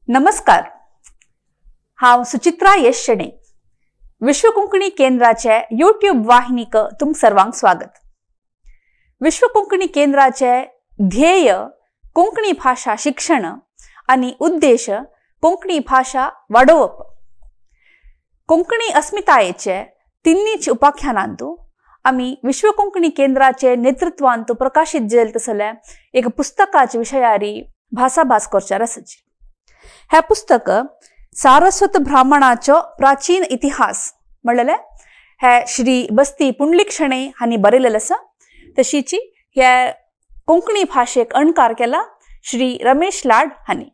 नमस्कार, हांव सुचित्रा यश शेणै. विश्व कोंकणी केंद्राचे यूट्यूब वाहिनीक तुमकां सर्वांक स्वागत. विश्व कोंकणी केंद्राचे ध्येय कोंकणी भाशा शिक्षण आनी उद्देश कोंकणी भाशा वाडोवप. कोंकणी अस्मितायेचे तिन्नीच उपाख्यानांतू आमी विश्व कोंकणी केंद्राचे नेतृत्वांतू प्रकाशीत जायल तसले एक पुस्तकाचे विशयारी भासाभास करच्यार आसाची. हे पुस्तक सारस्वत ब्राह्मणाचो प्राचीन इतिहास म्हणलेले हे श्री बस्ती पुंडलीक शणै हांणी बरयलेलें आसा. तशीच हे कोंकणी भाशेक अणकार केला श्री रमेश लाड हांणी.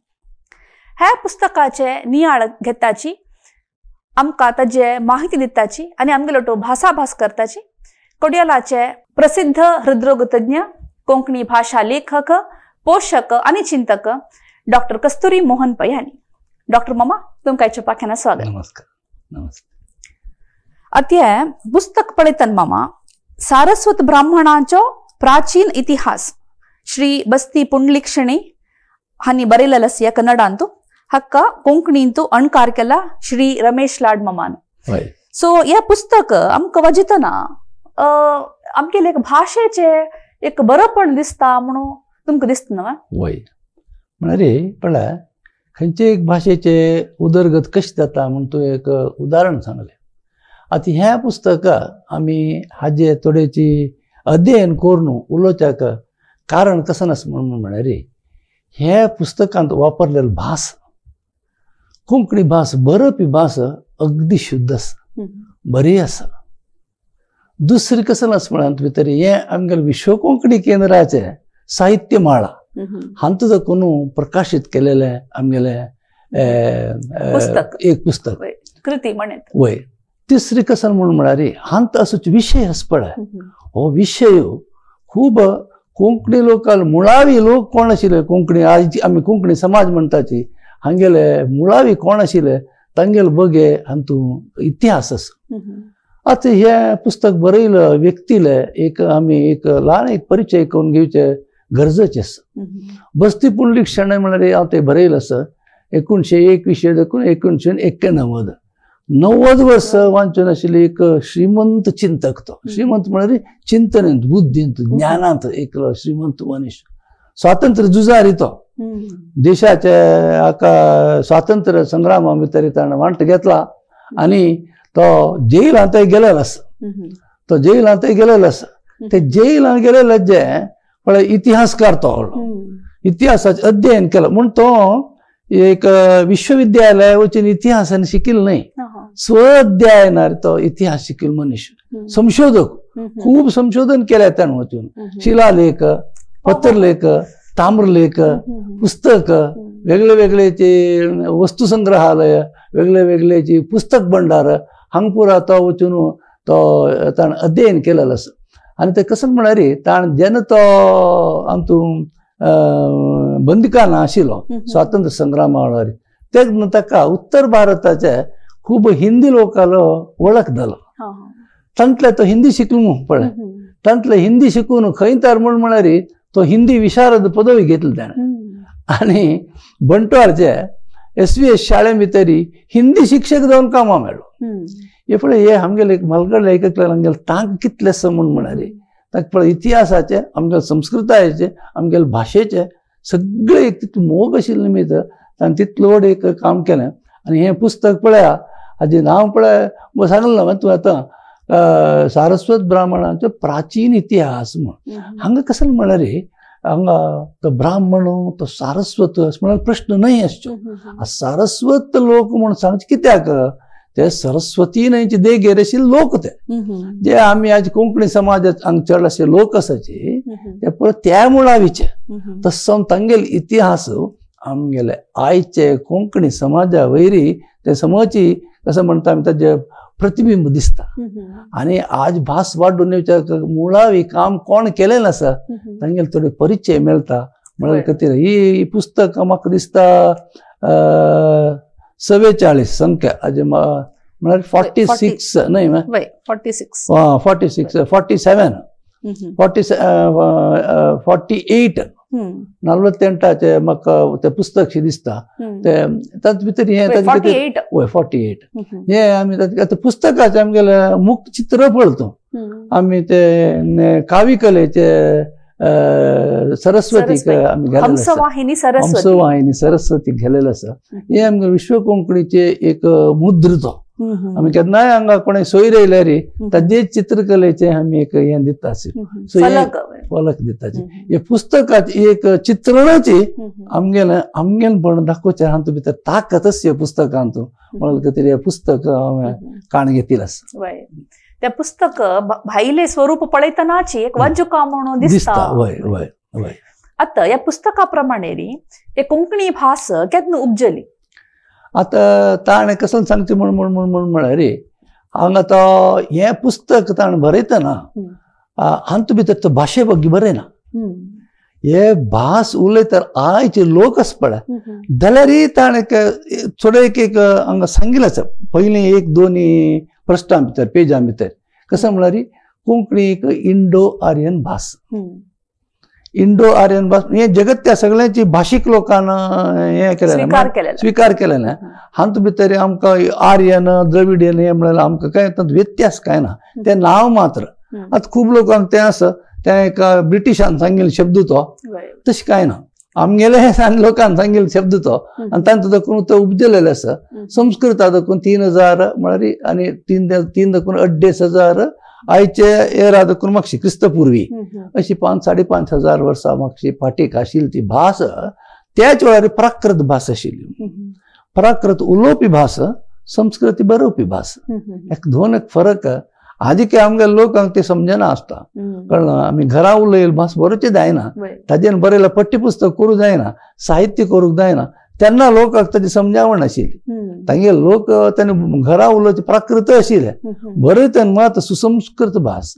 ह्या पुस्तकाचे नियाळ घेताची, आमकां ताजे माहिती दिताची आनी आमगेलो तो भासाभास करताची कोडियालाचे प्रसिद्ध हृदरोगतज्ञ, कोंकणी भाशा लेखक, पोषक आनी चिंतक डॉक्टर कस्तुरी मोहन पै हांणी. डॉक्टर मामा, तुमकां आयच्या पाख्याना स्वागत. नमस्कार. नमस्कार. आतां पुस्तक पळयतना मामा सारस्वत ब्राह्मणाचो प्राचीन इतिहास श्री बस्ती पुंडलीक शणै हांणी बरयलेलें आसा कन्नडांतू, हाका कोंकणींतू अणकार केला श्री रमेश लाड मामान. सो हे पुस्तक आमकां वाचितना आमगेले एक भाशेचे एक बरोपण दिसता म्हणून तुमकां दिसता न्हय? वय, म्हळ्यार पळय खंयचे एक भाशेचे उदरगत कशी जाता म्हूण तूं एक उदाहरण सांगलें. आतां ह्या पुस्तका आमी हाजे थोडेची अध्ययन करून उलोवच्याक कारण कसं आसा म्हणून म्हळ्यार ह्या पुस्तकांत वापरलेली भास, कोंकणी भास, बरोवपी भास अगदी शुद्ध आसा, बरी आसा. दुसरी कसं आसा म्हळ्यार भितर हें आमगेलें विश्व कोंकणी केंद्राचें साहित्य माळा हांतूं देखून प्रकाशीत केलेलें आमगेलें एक पुस्तक कृती म्हणत. वय. तिसरी कसं म्हणून म्हळ्यार हांत असो विशय आसा पळय, हो विशय खूब कोंकणी लोकांक मुळावी लोक कोण आशिल्ले, कोंकणी आज आमी कोंकणी समाज म्हणटाची हांगेले मुळावी कोण आशिल्ले तांगेले बगे हातूंत इतिहास आसा. आतां हें पुस्तक बरयलं व्यक्तीले एक आमी एक ल्हान एक परिचय करून घेवचे गरजेचें आसा. बस्ती पुंडलीक शणै म्हळ्यार हांव तें बरयलें आसा 1921 देखून 1991, 90 वर्सां वाचून आशिल्ली एक श्रीमंत चिंतक. तो श्रीमंत म्हळ्यार चिंतनेंत, बुद्धींत, ज्ञानांत एक श्रीमंत मनीस, स्वातंत्र्य झुजारी. तो देशाचे हाका स्वातंत्र्य संग्रामा भितर ताणें वांटो घेतला आनी तो जेलांतय गेलेलो आसा. तो जेलांतय गेलेलो आसा. ते जेलांत गेलेले जे पळय इतिहासकार, तो इतिहासाचें अध्ययन केलां म्हूण तो एक विश्वविद्यालय वचून इतिहासान शिकिल्लो न्हय, स्वाध्यायनार तो इतिहास शिकिल्लो मनीस, संशोधक. खूब संशोधन केलें ताणें वचून, शिलालेख, पत्रलेख, ताम्रलेख, पुस्तक, वेगळे वेगळेचे वस्तू संग्रहालय, वेगळे वेगळेचे पुस्तक भंडार हांगा पुरा तो वचून तो ताणें अध्ययन केलेलें आसा. आनी तें कसं म्हळ्यार ताणें जेन्ना तो आमतूं बंदखाना आशिल्लो स्वातंत्र्य संग्रामा वेळार, तेन्ना ताका उत्तर भारताचे खूब हिंदी लोकांलो वळख जालो. तांतले तो हिंदी शिकलो पळय, तांतले हिंदी शिकून खंय तर म्हूण म्हळ्यार तो हिंदी विशारद पदवी घेतली ताणें आनी बंटवाळचे SVS शाळे भितर हिंदी शिक्षक जावन कामां मेळ्ळो. हे पळय हे आमगेले म्हालगडे लेखक आमगेले तांक कितले आसा म्हूण म्हळ्यार ताका पळय इतिहासाचे, आमगेले संस्कृतायेचे, आमगेले भाशेचे सगळे एक तितलो मोग आशिल्ले निमित्त ताणें तितलो व्हड एक काम केलें. आनी हें पुस्तक पळया हाजें नांव पळय सांगलें ना तूं आतां, सारस्वत ब्राह्मणाचो प्राचीन इतिहास म्हूण. हांगा कसं म्हळ्यार हांगा तो ब्राह्मण तो सारस्वत अशें म्हळ्यार प्रश्न न्हय आसचो. सारस्वत लोक म्हूण सांगचें कित्याक, ते सरस्वती न्हंयचे देगेर आशिल्ले लोक, ते जे आमी आज कोंकणी समाजात हांगा चड अशे लोक आसाचे ते पळय त्या मुळावीचे. तसो तांगेले इतिहास आमगेले आयचे कोंकणी समाजा वयरी ते समाजी कसं म्हणटा आमी ताजे प्रतिबिंब दिसता. आनी आज भास वाडून येवच्या मुळावी काम कोण केलें आसा तांगेले थोडे परिचय मेळटा म्हळ्यार खातीर ही पुस्तक म्हाका दिसता 44 संख्या हाजे म्हळ्यार 46 न्हय, 46, 47, 48 48 म्हाका तें पुस्तक शें दिसता तें तातूंत भितर हें वय 48 हें आमी आतां पुस्तकाचें आमगेलें मुख चित्र पळयता आमी ते कावी कलेचे सरस्वतीक आमी घालेलें आसा, हंसवाहिनी सरस्वतीक घालेलें आसा. हें आमगे विश्व कोंकणीचें एक मुद्र तो आमी केन्नाय हांगा कोणें सोयर येयल्यार ताजे चित्रकलेचें आमी एक हें दिता, फलक दिता. हे पुस्तकाची एक चित्रणाची आमगेलें आमगेलपण दाखोवचें हातूंत भितर ताकत आसा ह्या पुस्तकांत म्हणून खातीर हें पुस्तक हांवें काण घेतिल्लें आसा. त्या पुस्तक भायले स्वरूप पळयतनाची एक वाजुका म्हणून दिसता. वय वय वय. आतां ह्या पुस्तका प्रमाणे री हे कोंकणी भास केन्ना उपजली? आतां ताणें कसलें सांगचें म्हण म्हण म्हण म्हण म्हळ्यार रे हांगा तो हें पुस्तक ताणें बरयतना हातूंत भितर तो भाशे बग्गी बरयना. हे भास उलयता आयचे लोक आसा पळय जाल्यारय ताणें थोडे एक एक हांगा सांगिल्लें आसा पयलीं एक दोन प्रश्नां भितर पेजां भितर. कसं म्हळ्यार कोंकणी एक इंडो आर्यन भास, इंडो आर्यन भास हें जगत त्या सगळ्यांची भाशीक लोकांना हें केलें स्विकार केलें ना. हातूंत भितर आमकां आर्यन द्रविडियन हें म्हळ्यार आमकां कांय तातूंत व्यत्यास कांय ना, तें नांव मात्र. आतां खूब लोकांक तें आसा तें एक ब्रिटिशान सांगिल्लो शब्द तो, तशें कांय ना. आमगेले लोकान सांगिल्लो शब्द तो आनी तांचो देखून तो उपजलेलो आसा. संस्कृता देखून 3000 म्हळ्यार आनी तीन देखून 2500 आयचे एरा देखून मागशी क्रिस्तपूर्वी अशी 5 5,500 वर्सां मागशी फाटीक आशिल्ली ती भास त्याच वेळार प्राकृत भास आशिल्ली. प्राकृत उलोवपी भास, संस्कृती बरोवपी भास, एक दोन एक फरक. आजी काय आमगे लोकांक ते समजना आसता, कळ्ळें? आमी घरा उलयल भास बरोवचें जायना, ताजेन बरयलें पठ्यपुस्तक करूंक जायना, साहित्य करूंक जायना, तेन्ना लोकांक ताजी समजावण आशिल्ली. तांगे लोक ताणें घरा उलोवचें प्राकृत आशिल्लें, बरयतना मात सुसंस्कृत भास,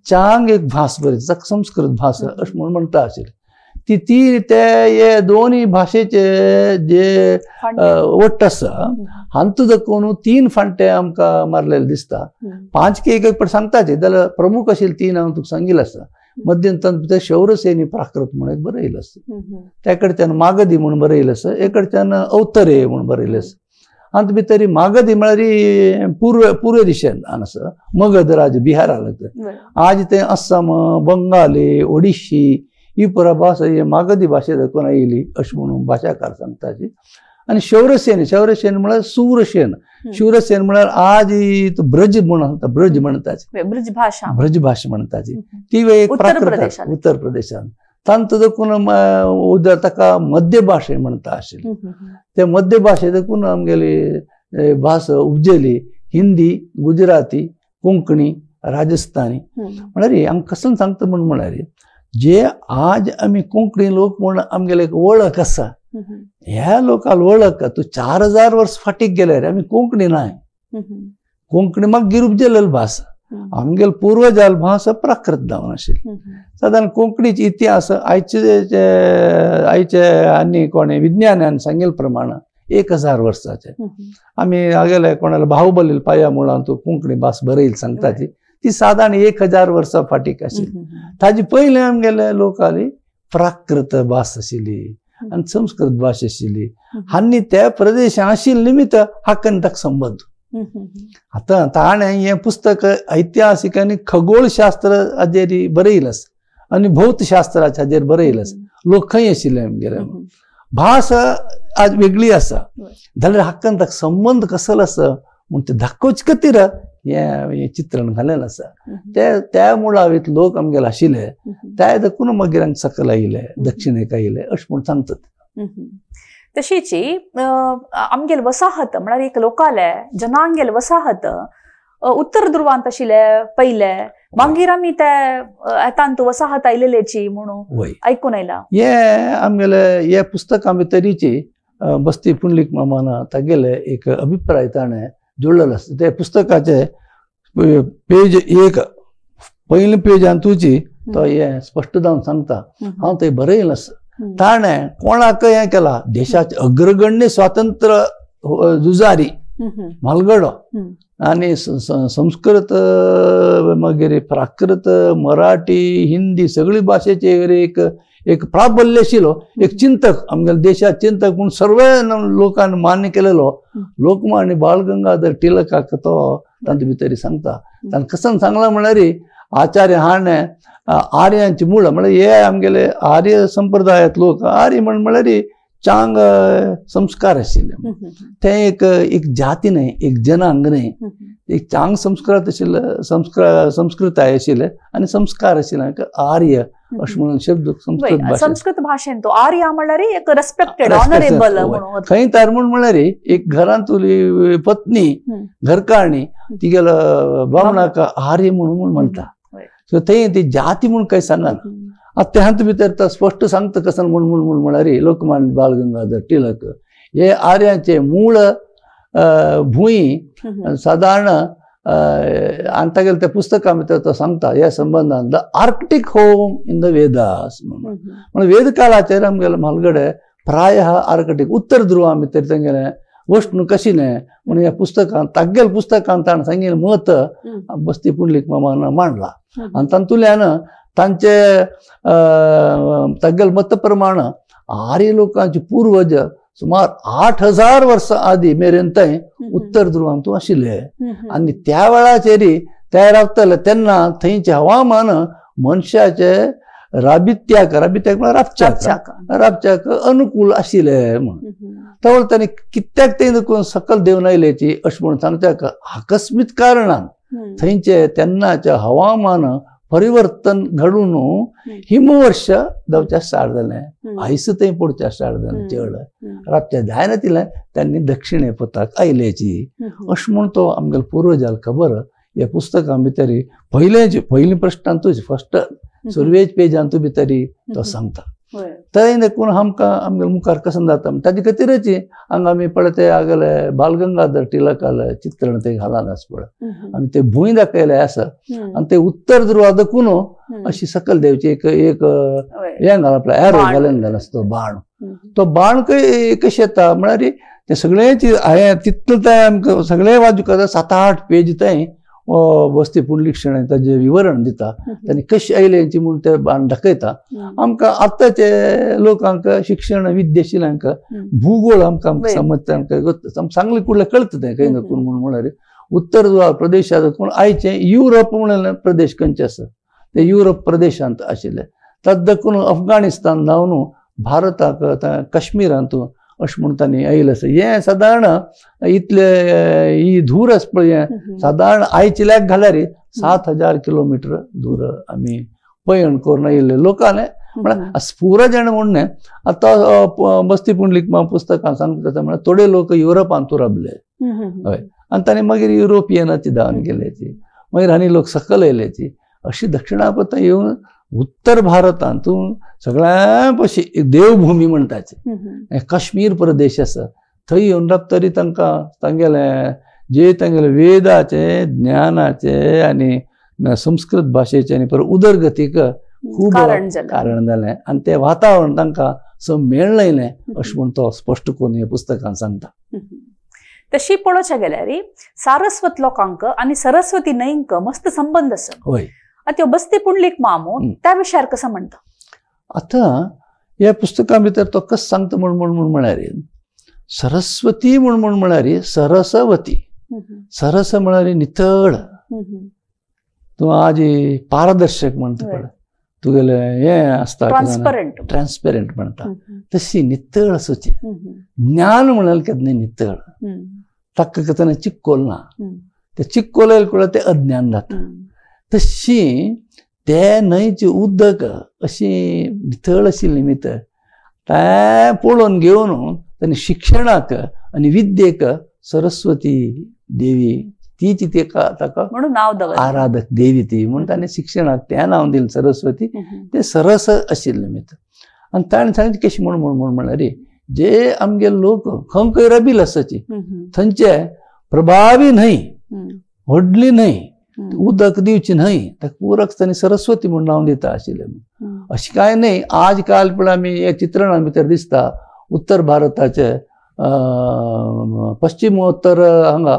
चांग एक भास बरयता ताका संस्कृत भास अशें म्हूण म्हणटा आशिल्ली. ती ती ते हे दोनूय भाशेचे जे वट्ट आसा हातूंत देखून 3 फांटे आमकां मारलेले दिसता. 5 की एक एक सांगताचे जाल्यार प्रमुख आशिल्ले 3 हांव तुका सांगिल्लें आसा. मध्यंतरान भितर शौरसेनी प्राकृत म्हूण एक बरयलें आसा, त्या कडच्यान मागधी म्हूण बरयलें आसा, एक कडच्यान अवतरे म्हूण बरयलें आसा. हातूंत भितर मागधी म्हळ्यार पूर्व पूर्व दिशेन आसा, मगध राज्य बिहारा लागता. आज ते आसाम, बंगाली, ओडिशी ही पुरा भास ही मागधी भाशे देखून आयली अशें म्हणून भाशाकार सांगताची. आनी शौरसेन, शौरसेन म्हळ्यार सूरसेन, शूरसेन म्हळ्यार आज ब्रज म्हूण सांगता, ब्रज म्हणटाची, ब्रज भाशा, ब्रज भाशा म्हणटाची ती एक प्राकृत उत्तर प्रदेशान. तांचो देखून उदर ताका मध्य भाशे म्हणटा आशिल्ली. ते मध्य भाशे देखून आमगेली भास उपजली. हिंदी, गुजराती, कोंकणी, राजस्थानी म्हळ्यार आमकां कसलें सांगता म्हूण म्हळ्यार जे आज आमी कोंकणी लोक म्हूण आमगेले एक वळख आसा, ह्या लोकांक वळख तूं 4000 वर्स फाटीक गेल्यार आमी कोंकणी नाय. कोंकणी मागीर उपजलेली भास, आमगेले पुर्वजाल भास प्राकृत जावन आशिल्ली. सादारण कोंकणीची इतिहास आयचे आयचे आनी कोणे विज्ञानान सांगिल्ले प्रमाण 1000 वर्साचे. आमी हागेले कोणाला बाहुबली पाया मुळान तूं कोंकणी भास बरयली सांगताची ती सादारण 1000 वर्सां फाटीक आशिल्ली. ताजे पयलें आमगेले लोकांली प्राकृत भास आशिल्ली आनी संस्कृत भास आशिल्ली. आनी त्या प्रदेशांत आशिल्ले निमित्त हाका ताका संबंद. आतां ताणें हें पुस्तक ऐतिहासीक आनी खगोलशास्त्र हाजेर बरयलें आसा आनी भौतशास्त्राच्या हाजेर बरयलें आसा. लोक खंय आशिल्ले आमगेले, भास आज वेगळी आसा जाल्यार हाका ताका संबंद कसलो आसा म्हूण तें दाखोवचे खातीर हें चित्रण घालेलें आसा. ते त्या मुळावीत लोक आमगेले आशिल्ले त्या देखून मागीर हांगा सकयल आयले, दक्षिणेक आयले अशें म्हूण सांगतात. तशीच आमगेले वसाहत म्हळ्यार एक लोकाले जनांगेले वसाहत उत्तर ध्रुवांत आशिल्ले पयले, मागीर आमी ते येतांत वसाहत आयलेलेची म्हणून आयकून आयला. हे आमगेले हे पुस्तकां भितरीची बस्ती पुंडलीक मामान तागेले एक अभिप्राय ताणें जोडलेलो आसा. ते पुस्तकाचे पेज 1 पयले पेजान तुजी तो हें स्पश्ट जावन सांगता. हांव थंय बरयलें आसा. ताणें कोणाक हें केला, देशाचे अग्रगण्य स्वातंत्र्य झुजारी म्हालगडो आनी संस्कृत मागीर प्राकृत, मराठी, हिंदी सगळी भाशेचेर एक एक प्राबल्य आशिल्लो एक चिंतक आमगेले देशात चिंतक म्हूण सर्व लोकांनी मान्य केलेलो लोकमान्य बालगंगाधर टिळकाक तो तांचे भितर सांगता. ताणें कसं सांगलां म्हळ्यार आचार्य हाणें आर्यांची मुळां म्हळ्यार हे आमगेले आर्य संप्रदायांत लोक आर्य म्हण म्हळ्यार चांग संस्कार आशिल्ले ते एक एक जाती न्हय एक जनांग न्हय एक चांग संस्कृत आशिल्ले संस्कृताय आशिल्ले आनी संस्कार आशिल्ले आर्य अशें म्हणून शब्द संस्कृत भाशेन संस्कृत भाशेन तो आर्य म्हळ्यार एक रेस्पेक्टेड ऑनरेबल म्हणून खंय तर म्हूण म्हळ्यार एक घरांतली पत्नी घरकारणी तिगेलो बामणाक आर्य म्हणून म्हणटा. सो थंय ती जाती म्हूण कांय सांगना. आतां तेहांत भितर तो स्पश्ट सांगता कसं म्हूण म्हूण म्हूण म्हळ्यार लोकमान्य बालगंगाधर टिळक हे आर्यांचे मूळ भूंय सादारण आनी तागेले त्या पुस्तकां भितर तो सांगता ह्या संबंदान the Arctic home in the Vedas म्हणून. म्हणून वेद काळाचेर आमगेले म्हालगडे प्राय आर्कटीक उत्तर ध्रुवा भितर तेंगेले वष्णू कशिलें म्हणून ह्या पुस्तकांत तागेले पुस्तकांत ताणें सांगिल्लें मत बस्ती पुंडलीक मामान मांडलां आनी तातूंतल्यान तांचे तागेले मत प्रमाण आर्य लोकांचे पूर्वज सुमार 8000 वर्सां आदी मेरेन थंय उत्तर ध्रुवांतू आशिल्ले आनी त्या वेळाचेर ते रावताले तेन्ना थंयचें हवामान मनशाचे राबित्याक राबित्याक म्हळ्यार राबच्याक राबच्याक अनुकूल आशिल्ले म्हणून. तवळ तांणी कित्याक थंय सकल देंवन आयल्याची अशें म्हणून सांगच्याक आकस्मीत कारणान थंयचे तेन्नाचें हवामान परिवर्तन घडून हिमवर्ष जावच्या स्टार्ट जालें आयस थंय पडच्या स्टार्ट जालें चड राबच्या जायना तितलें तांणी दक्षिणे पथाक आयल्याची अशें म्हूण तो आमगेले पुर्वजाल खबर ह्या पुस्तकां भितर पयलें पयलीं प्रश्नांतूच फर्स्ट सुरवेज पेजांतू भितर तो सांगता. थंय देखून आमकां आमगे मुखार कसं जाता ताजे खातीरच हांगा आमी पळय ते आगले बालगंगाधर टिळकाले चित्रण ते घालान आसा पळय आमी ते भूंय दाखयले आसा आनी ते उत्तर ध्रुवा देखून अशी सकल देवची एक एक हें घाला आपल्या एरो घालून घाल आसा तो बाण तो बाण कशें येता म्हळ्यार ते सगळेंच हांवें तितलें तें आमकां सगळे वाजू 7-8 पेज थंय बस्ती पुंडलीक शणै ताजें विवरण दिता तांणी कशें आयलें म्हूण ते बाण दाखयता. आमकां आतांचे लोकांक शिक्षण विद्याशिल्यांक भूगोल आमकां आमकां समजता आमकां सांगलें कुडलें कळटा तें खंय कोण म्हूण म्हळ्यार उत्तर ध्रुवा प्रदेशांत कोण आयचें युरोप म्हणलें प्रदेश खंयचे आसा ते युरोप प्रदेशांत आशिल्ले तद देखून अफगाणिस्तान जावन भारताक काश्मीरांत अशें म्हूण तांणी आयलें आसा. हें सादारण इतले ही धूर आसा पळय हें सादारण आयचे लेख घाल्यार 7000 किलोमिटर दूर आमी पयण करून आयिल्ले लोकांले म्हळ्यार पुरा जाण म्हूण न्हय. आतां बस्ती पुंडलीक पुस्तकां सांगता तशें म्हळ्यार थोडे लोक युरोपांत राबले हय आनी तांणी मागीर युरोपियनाची धांवन गेल्याची मागीर आनी लोक सकल आयल्याची अशी दक्षिणापथां येवन उत्तर भारतांत सगळ्या पशी देवभूमी म्हणटाचे काश्मीर प्रदेश आसा थंय येवन राबतरी तांकां तांगेले जे तांगेले वेदाचे ज्ञानाचे आनी संस्कृत भाशेचे आनी परत उदरगतीक खूब कारण जालें आनी तें वातावरण तांकां मेळ्ळें अशें म्हूण तो स्पश्ट करून ह्या पुस्तकान सांगता. तशी पळोवच्या गेल्यार सारस्वत लोकांक आनी सरस्वती न्हंयक मस्त संबंद आसा. हय आतां बस्ती पुंडलीक मामू त्या विशयार कसो म्हणटा आतां ह्या पुस्तकां भितर तो कसो सांगता म्हूण म्हूण म्हूण म्हळ्यार सरस्वती म्हूण म्हूण म्हळ्यार सरस्वती सरस म्हळ्यार नितळ तूं आज पारदर्शक म्हणटा पळय तुगेलें हें आसता ट्रान्सपरंट ट्रान्सपरंट म्हणटा तशी नितळ आसूची ज्ञान म्हळ्यार केन्ना नितळ ताका केन्ना चिक्कोल ना ते चिक्कोल येयले तें अज्ञान जाता तशी ते न्हंयची उदक अशी नितळ आशिल्ली निमित्त तें पळोवन घेवन तांणी शिक्षणाक आनी विद्येक सरस्वती देवी तीच ताका ताका म्हणून नांव दवरलें आराधक देवी ती म्हणून ताणें शिक्षणाक तें नांव दिलें सरस्वती तें सरस आशिल्लें निमित्त. आनी ताणें सांगलें कशें म्हूण म्हूण म्हूण म्हळ्यार जे आमगे लोक खंय खंय रबील आसाची थंयचे प्रभावी न्हंय व्हडली न्हंय उदक दिवची न्हय ताका पुरक तांणी सरस्वती म्हूण नांव दिता आशिल्लें. अशें कांय न्हय आज काल पळय आमी ह्या चित्रणां भितर दिसता उत्तर भारताचे पश्चिमोत्तर हांगा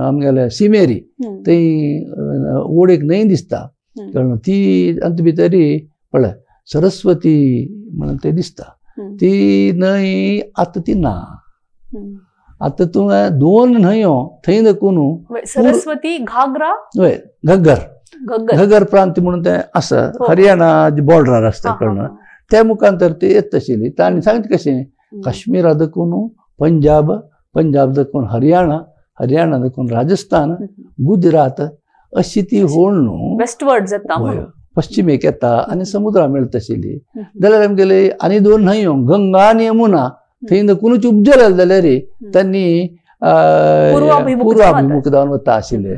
आमगेले सिमेरी थंय ओडेक न्हंय दिसता कळ्ळें ती तातूंत भितर पळय सरस्वती म्हणून ते दिसता. ती न्हंय आतां ती ना. आतां तुवें दोन न्हंयो थंय देखून सरस्वती घागरा वय घग्गर घग्गर प्रांत म्हणून तें आसा हरियाणा बॉर्डरार आसता कळना त्या मुखांतर ती येत आशिल्ली. तांणी सांगता कशें काश्मीरा देखून पंजाब, पंजाब देखून हरियाणा, हरियाणा देखून राजस्थान, गुजरात अशी ती होळ न्हू वेस्टवर्ड जाता पश्चिमेक येता आनी समुद्रा मेळत आशिल्ली. जाल्यार आमगेले आनी दोन न्हंयो गंगा आनी यमुना थंय देखूनच उपजले जाल्यार तांणी पूर्वाभिमुख जावन वता आशिल्ले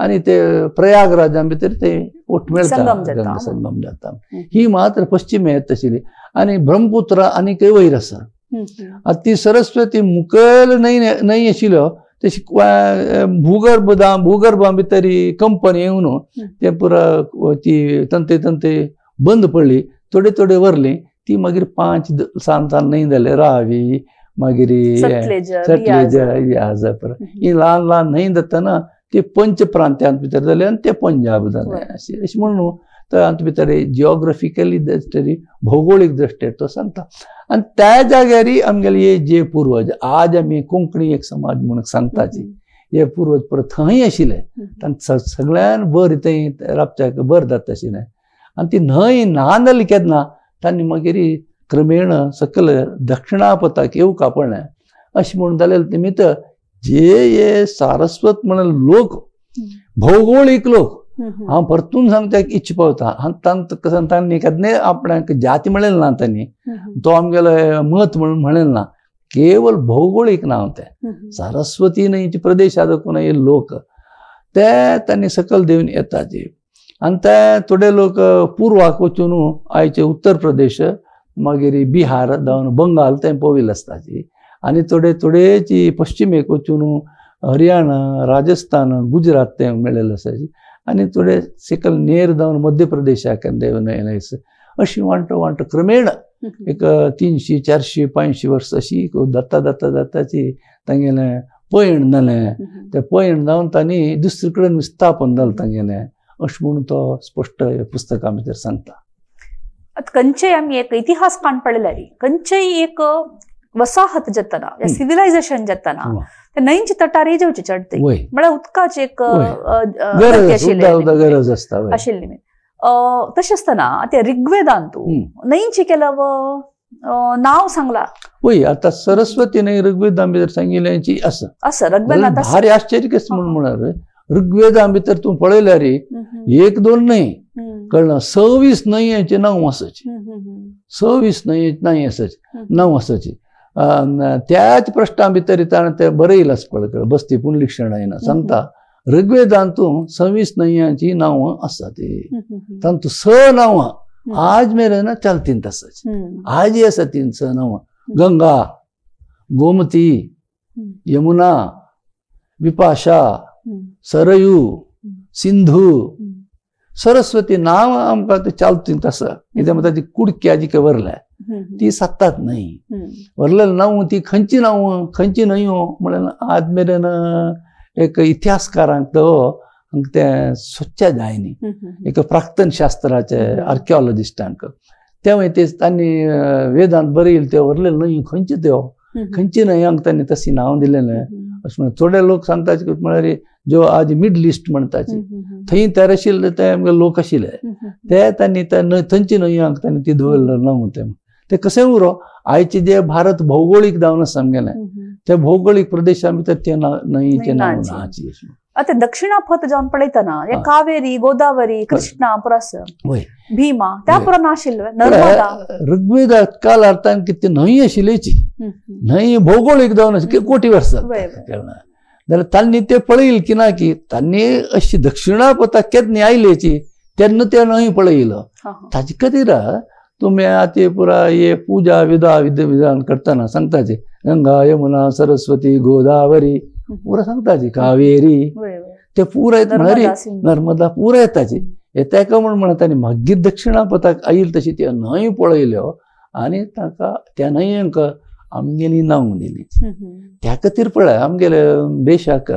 आनी ते प्रयागराजा भितर ते ओट मेळटा संगम जाता. ही मात्र पश्चिमे येत आशिल्ली आनी ब्रह्मपुत्र आनी खंय वयर आसा. आतां ती सरस्वती मुखेल न्हंय न्हंय आशिल्ल्यो तशी भूगर्भ भूगर्भा भितर कंपनी येवन ते पुरा ती तंते तंते बंद पडली, थोडे थोडे वरली ती मागीर 5 सान सान न्हंय जाले रावी मागीर सटलेज ही ल्हान ल्हान न्हंय जातना ते पंच प्रांत्यांत भितर जाले आनी ते पंजाब जाले. अशें अशें म्हणून तातूंत भितर जियोग्राफिकली दृश्टेन भौगोळीक दृश्टेन तो सांगता. आनी त्या जाग्यार आमगेले हे जे पूर्वज आज आमी कोंकणी एक समाज म्हणून सांगताची हे पूर्वज परत थंय आशिल्ले तांकां सगळ्यान बरें थंय राबच्याक बरें जाता आशिल्लें. आनी ती न्हंय ना जाली केन्ना तांणी मागीर क्रमेण सकल दक्षिणापथाक येवका पडलें. अशें म्हणून जालें निमित्त जे हे सारस्वत म्हणून लोक भौगोळीक लोक हांव परतून सांगता इच्छा पावता हांव तांकां तांणी केन्नाय आपणाक जाती म्हणलें ना, तांणी तो आमगेलो मत म्हणून म्हणलें ना, केवळ भौगोळीक नांव तें सारस्वती न्हंयचे प्रदेशा देखून हे लोक ते तांणी सकल देवन येताचे. आनी ते थोडे लोक पूर्वाक वचून आयचे उत्तर प्रदेश मागीर बिहार जावन बंगाल ते पविल्ले आसताची आनी थोडे थोडेची पश्चिमेक वचून हरियाणा राजस्थान गुजरात ते मेळिल्ले आसाची आनी थोडे सकल नेर जावन मध्य प्रदेशाक अशी वांटो वांटो क्रमेण एक 300 400 500 वर्स अशी जाता जाता जाताची तांगेलें पयण जालें. तें पयण जावन तांणी दुसरे कडेन विस्थापन जालें तांगेलें अशें म्हणून तो स्पश्ट पुस्तकां भितर सांगता. आतां खंयचेय आमी एक इतिहास काण पळयल्यार खंयचेय एक वसाहत जातना सिविलायझेशन जातना ते न्हंयचे तटार येवचे चडते म्हळ्यार उदकाची एक गरज आसता आशिल्ली. तशें आसतना आतां ऋग्वेदांतू न्हंयचे केलं नांव सांगला वय. आतां सरस्वती न्हंय ऋग्वेदां भितर सांगिल्ल्याची आसा आसा ऋग्वेदांत भारी आश्चर्य कशें म्हणून म्हळ्यार ऋग्वेदां भितर तूं पळयल्यार 1 2 न्हंय कळना 26 न्हंयांचें नांव आसाची 26 न्हंय आसाची नांव आसाची. त्याच प्रश्ना भितर ताणें तें बरयलां आसा पळय बस्ती पुंडलीक शणैन सांगता ऋग्वेदांतू 26 न्हंयांची नांवां आसा ती तातूंत 6 नांवां आज मेरेन चालतींत आसाची आजय आसा ती 6 नांवां गंगा, गोमती, यमुना, विपाशा, सरयू, सिंधू, सरस्वती नांव आमकां ते चालतींत आसा. कित्याक म्हणटा ती कुडक्या जी वरल्या ती सात्तात न्हय वरलेलें नांव ती खंयची नांव खंयची न्हंयो म्हणल्यार आज मेरेन एक इतिहासकारांक तो तें सोदच्या जाय न्ही एक प्राक्तन शास्त्राचे आर्किओलॉजिस्टांक तेवूय ते तांणी वेदांत बरयले ते वरलेले न्हंयो खंयच्यो त्यो खंयची न्हंयांक तांणी तशी नांव दिलेलें अशें म्हणून थोडे लोक सांगता म्हळ्यार जो आज मिडल इस्ट म्हणटाची थंय तयार आशिल्ले ते आमगे लोक आशिल्ले ते तांणी थंयची न्हंयांक तांणी ती दवरलें नांव तें ते कशें उरो आयचे जे भारत भौगोळीक जावन आसा आमगेलें त्या भौगोळीक प्रदेशा भितर ते न्हंयचें नांव नाची. आतां दक्षिणापथ जावन पळयतना कावेरी, गोदावरी, कृष्णा पुरास भीमा त्या पुरा नाशिल्ले नर्मदा ऋग्वेदा कालार तांकां ती न्हंय आशिल्लीची न्हंय भौगोळीक जावन आशिल्ली कोटी वर्सां जाल्यार तांणी ते पळयले की ना की तांणी अशी दक्षिणापथाक केन्ना आयलेची तेन्ना ते न्हंय पळयलो. ताजे खातीर तुमी आतां पुरा हे पुजा विधा विधान करतना सांगताची गंगा, यमुना, सरस्वती, गोदावरी पुरा सांगताची कावेरी ते पुरा येता म्हळ्यार नर्मदा पुरा येताची येता काय म्हण म्हणटा आनी मागीर दक्षिणापथाक आयली तशी त्यो न्हंय पळयल्यो आनी तांकां त्या न्हंयांक आमगेली नांव दिली. त्या खातीर पळय आमगेले देशाक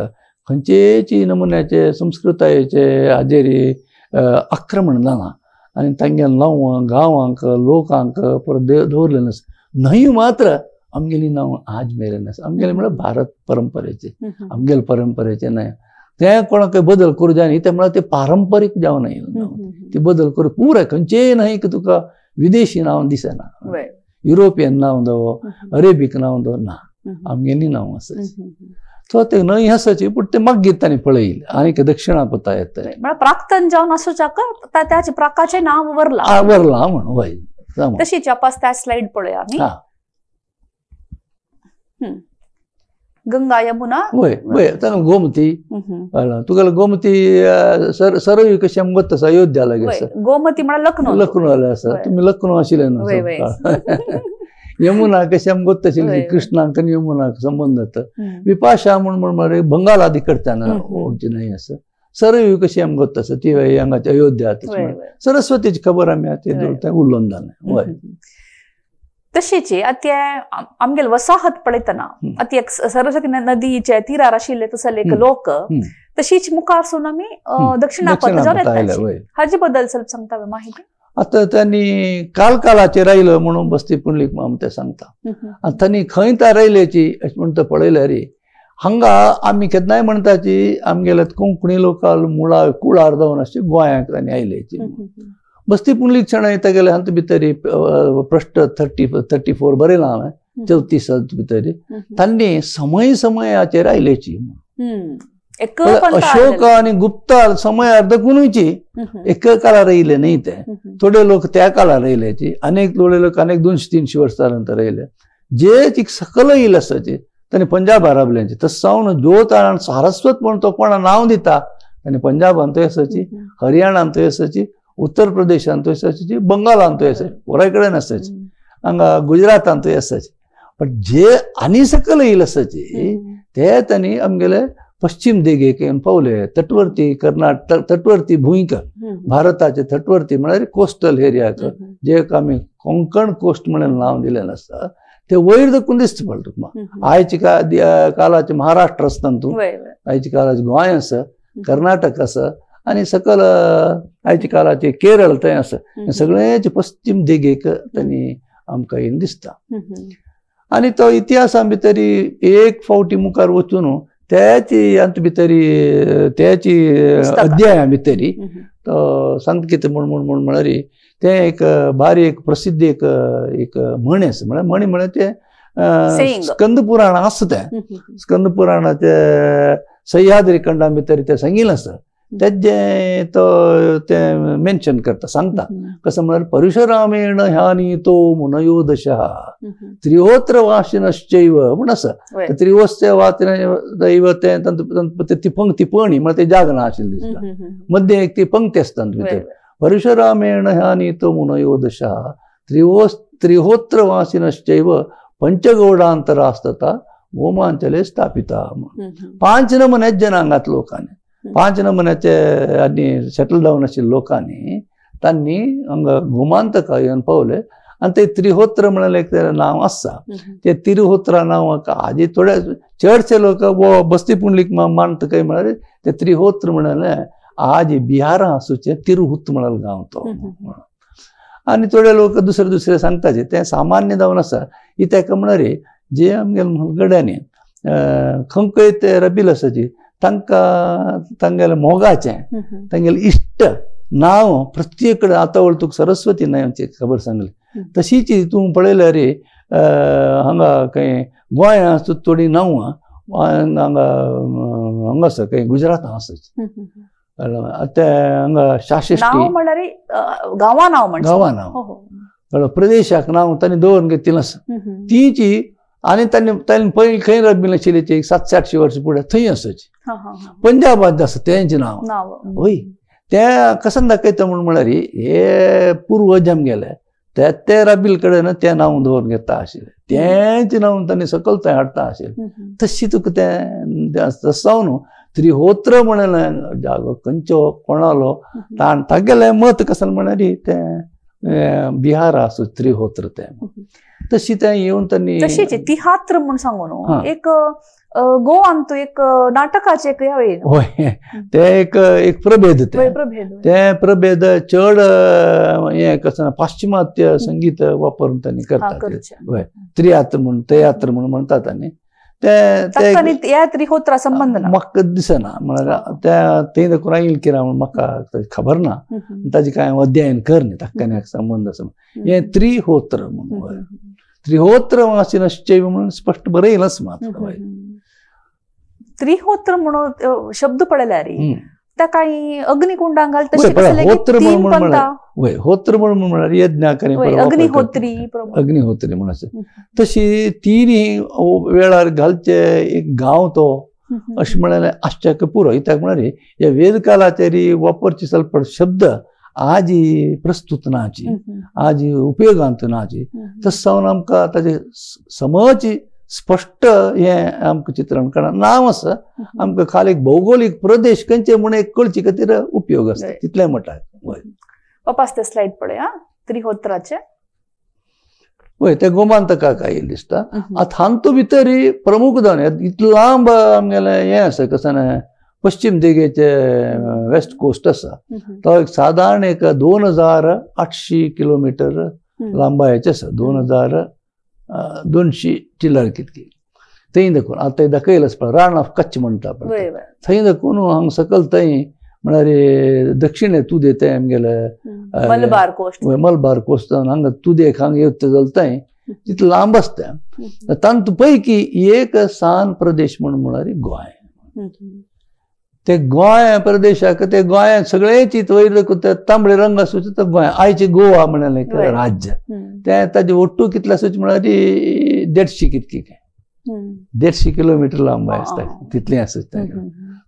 खंयचेच नमुन्याचे संस्कृतायेचे हाजेर आक्रमण जालां आनी तांगे नांवां गांवांक लोकांक परत दवरलेलें आसा. न्हंय मात्र आमगेली नांव आज मेरेन आसा. आमगेले म्हळ्यार भारत परंपरेचे, आमगेले परंपरेचे न्हय. तें कोणाक बदल करूं जाय न्ही, तें म्हळ्यार ते पारंपरीक जावन आयिल्लें ती बदल करूं पुराय खंयचेय न्हंयक तुका विदेशी नांव दिसना, युरोपियन नांव दवर, अरेबीक नांव दवर, ना, आमगेली नांव आसा. सो ते न्हंय आसाची पूण ते मागीर तांणी पळयलें आनीक दक्षिणा पता येता म्हळ्यार प्राक्तन जावन आसूच्याक त्याचे प्राकाचें नांव वरलां वरलां म्हण. हय, तशीच वापस त्या स्लायड पळया आमी. गंगा यमुना, वय वय, तांगा गोमती, तुका गोमती सरयू कशी आमकां गोत आसा, अयोध्या लागीं आसा गोमती म्हळ्यार लखनौ, लखनौ आसा. तुमी लखनौ आशिल्ले न्हू. यमुना कशी आमकां गोत आशिल्ली, कृष्णाक आनी यमुनाक संबंद जाता. विपाशा म्हूण म्हण बंगाल आदी करताना वचची न्हंय आसा. सरयू कशी आमकां गोत आसा ती हांगाची अयोध्या. सरस्वतीची खबर आमी आतां उलोवन जालें. वय, तशीच आतां आमगेले वसाहत पळयतना आतां एक सरस्वती नदीच्या तिरार आशिल्ले तसले एक लोक, तशीच मुखार सून आमी दक्षिणापथ जावन येताले. हाजे बद्दल ಸ್ವಲ್ಪ सांगता माहिती. आतां तांणी कालकालाचेर आयलो म्हणून बस्ती पुंडलीक माम ते सांगता. आनी तांणी खंय त्या रायल्याची अशें म्हण तो पळयल्यार हांगा आमी केन्नाय म्हणटाची आमगेले कोंकणी लोकाल मुळा कुळार जावन अशें गोंयांक तांणी आयल्याची. बस्ती पुंडलीक शणै तागेले हातूंत भितर प्रश्न 34 बरयलां हांवें, 34 भितर तांणी समय समयाचेर आयल्याची. अशोक आनी गुप्ता समयार दकुनूची एक काळार येयले न्ही, ते थोडे लोक त्या काळार येयल्याची, अनेक थोडे लोक अनेक 200-300 वर्सां नंतर येयले. जे सकल येयले आसाची तांणी पंजाब राबल्यांची. तस जावन जो ताण सारस्वत म्हण तो कोणा नांव दिता तांणी पंजाबांतूय आसाची, हरियाणांतूय आसाची, उत्तर प्रदेशांतूय आसाची, बंगालांतूय आसाची, पुराय कडेन आसाची, हांगा गुजरातांतूय आसाची. पण जे आनी सकल येयले आसाची ते तांणी आमगेले पश्चिम देगेक येवन पावले. तटवर्ती कर्नाटक, तटवर्ती भूंयक, भारताचे तटवर्ती म्हळ्यार कोस्टल एरियाक जे आमी कोंकण कोस्ट म्हणून नांव दिलेलें आसा ते वयर दकून दिसता पडटा तुका. आयच्या काळाचे महाराष्ट्र आसता तूं, आयच्या काळाचे गोंय आसा, कर्नाटक आसा आनी सकल आयच्या काळाचे केरळ थंय आसा. सगळ्याचे पश्चिम देगेक तांणी आमकां येवन दिसता. आनी तो इतिहासा भितर एक फावटी मुखार वचून त्याची हातूंत भितर त्याची अध्याया भितर तो सांगता कितें म्हूण म्हूण म्हूण म्हळ्यार तें एक बारी एक प्रसिद्ध एक एक म्हण आसा. म्हळ्यार म्हणी म्हळ्यार तें स्कंद पुराण आसा, तें स्कंद पुराणाचें सह्याद्री खंडा भितर तें सांगिल्लें आसा. तेजें तो तें मेन्शन करता, सांगता कसं म्हळ्यार परशुरामेण ह्यानी तो मुनयो दशा त्रिहोत्र वासिनश्चैव म्हूण आसा. त्रिहोस्य वासिन तें ती पंक्ती पणी म्हळ्यार ते जागना आशिल्लें दिसता, मदें एक ती पंक्ती आसता भितर. परशुरामेण ह्यानी तो मुनयो दशा त्रिहोत्र वासिनश्चैव पंचगौडांतरास्तता गोमांचले स्थापिता. 5 नमुन्याच जनांगात लोकांनी, 5 नमुन्याचे आनी सेटल डावन आशिल्ल्या लोकांनी तांणी हांगा गोमांतका येवन पावले. आनी ते त्रिहोत्र म्हणल्यार एक नांव आसा. ते त्रिहोत्रा नांवाक आजी थोडे चडशे लोक बस्ती पुंडलीक मानता काय म्हळ्यार ते त्रिहोत्र म्हणलें आज बिहारा आसूचे तिरहुत म्हळ्यार गांव तो. आनी थोडे लोक दुसरे दुसरे सांगताचे तें सामान्य जावन आसा. कित्याक म्हळ्यार जे आमगेले म्हालगड्यांनी खंय ते रबील आसाची तांकां तांगेले मोगाचें तांगेलें इश्ट नांव प्रत्येक कडेन. आतां वळ तुका सरस्वती न्हंयची खबर सांगली, तशीच तूं पळयल्यार हांगा खंय गोंयांत आसा थोडीं नांवां हांगा हांगा आसा, खंय गुजरातांत आसा ते हांगा शाशिष्टी म्हणल्यार गांवां नांव, गांवां नांव प्रदेशाक नांव तांणी दवरून घेतिल्लें आसा. तीची आनी तांणी तांणी पयलीं खंय रबील आशिल्ली 700-800 वर्सां फुडें थंय आसाची. पंजाबांत आसा तेंचें नांव. हय, तें कशें दाखयता म्हूण म्हळ्यार हे पुर्वज आमगेले ते ते राबील कडेन तें नांव दवरून घेता आशिल्लें, तेंचें नांव तांणी सकयल थंय हाडटा आशिल्लें. तशी तुका तें तशें जावन त्रिहोत्र म्हणलें जागो खंयचो कोणालो ताण तागेलें मत कशें म्हळ्यार तें बिहार आसो त्रिहोत्र तें तशी तें येवन तांणी तशीच तिहात्र म्हूण सांगू न्हू एक गोवान तूं एक नाटकाचें एक हय तें एक एक प्रभेद तें तें प्रभेद चड हें कसं पाश्चिमात्य संगीत वापरून तांणी करतात हय त्रियात्र म्हूण तियात्र म्हूण म्हणटात आनी तें त्या त्रिहोत्रा संबंद ना म्हाका दिसना म्हळ्यार त्या थंय देखून आयल कितें म्हूण म्हाका खबर ना ताजें कांय अध्ययन कर न्ही ताका आनी संबंद आसा हें त्रिहोत्र म्हणून त्रिहोत्र अशें म्हणून स्पश्ट बरयलाच मात त्रिहोत्र म्हणून शब्द पळयल्यार त्या काही अग्निकुंडां घाल तशें वय होत्र म्हणून म्हळ्यार यज्ञाक अग्निहोत्री अग्निहोत्री म्हणून आसा तशी तिनी वेळार घालचे एक गांव तो अशें म्हळ्यार आसच्याक पुरो कित्याक म्हळ्यार ह्या वेदकालाचेर वापरची स्वल्प शब्द आजी प्रस्तुत नाची आजी उपयोगांत नाची तशें जावन आमकां ताजे समज स्पश्ट हें आमकां चित्रण कळना नांव आसा आमकां खाली एक भौगोलीक प्रदेश खंयचे म्हूण एक कळचे खातीर उपयोग आसता तितलें म्हणटा. वापस ते स्लायड पळय आं त्रिहोत्राचे वय ते गोमांतकाक आयिल्लें दिसता. आतां हातूंत भितर प्रमुख जावन इतलें लांब आमगेलें हें आसा कसं ना पश्चिम देगेचे वेस्ट कोस्ट आसा तो एक सादारण एक 2800 किलोमिटर लांबायेचें आसा 2200 चिल्लर कितकी थंय दाखोवन आतां थंय दाखयलें पळय रान ऑफ कच्छ म्हणटा पळय थंय दाखोवन हांगा सकयल थंय म्हळ्यार दक्षिणे तुदे तें आमगेलें मलबार कोस्ट मलबार कोस्ट जावन हांगा तुदेक हांगा येवता जाल्यार थंय तितलें लांब आसता तातूंत पैकी एक सान प्रदेश म्हूण म्हळ्यार गोंय. ते गोंय प्रदेशाक ते गोंय सगळेच वयर तांबडे रंग आसूचे तो गोंय आयचे गोवा म्हणलें एक राज्य तें ताजे ಒಟ್ಟು कितलें आसूचे म्हळ्यार 150 कितकी काय 150 किलोमिटर लांब आसता तितलें आसूचे.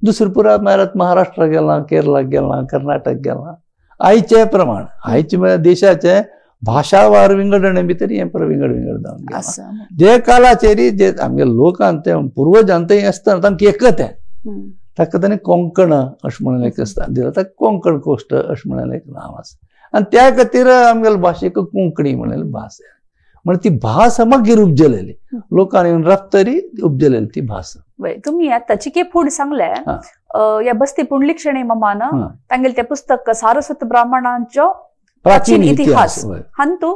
दुसरें पुरा म्हळ्यार महाराष्ट्रा गेलां केरळाक गेलां कर्नाटक गेलां आयचे प्रमाण आयचे म्हळ्यार देशाचे भाशावार विंगडणे भितर हें पुरो विंगड विंगड जावन गेलां. जे कालाचेर जे आमगे लोकांत ते पुर्वजांत तें आसतना तांकां एकत तें ताका ताणें कोंकण अशें म्हणून एक स्थान दिलां ताका कोंकण कोस्ट अशें म्हणून एक नांव आसा आनी त्या खातीर आमगेले भाशेक कोंकणी म्हणलेली भास म्हणजे ती भास मागीर उपजलेली लोकांनी येवन राबतरी उपजलेली ती भास. तुमी आतां चिके फूड सांगले ह्या बस्ती पुंडलीक शणै मामान तांगेलें तें पुस्तक सारस्वत ब्राह्मणांचो प्राचीन इतिहास हातूंत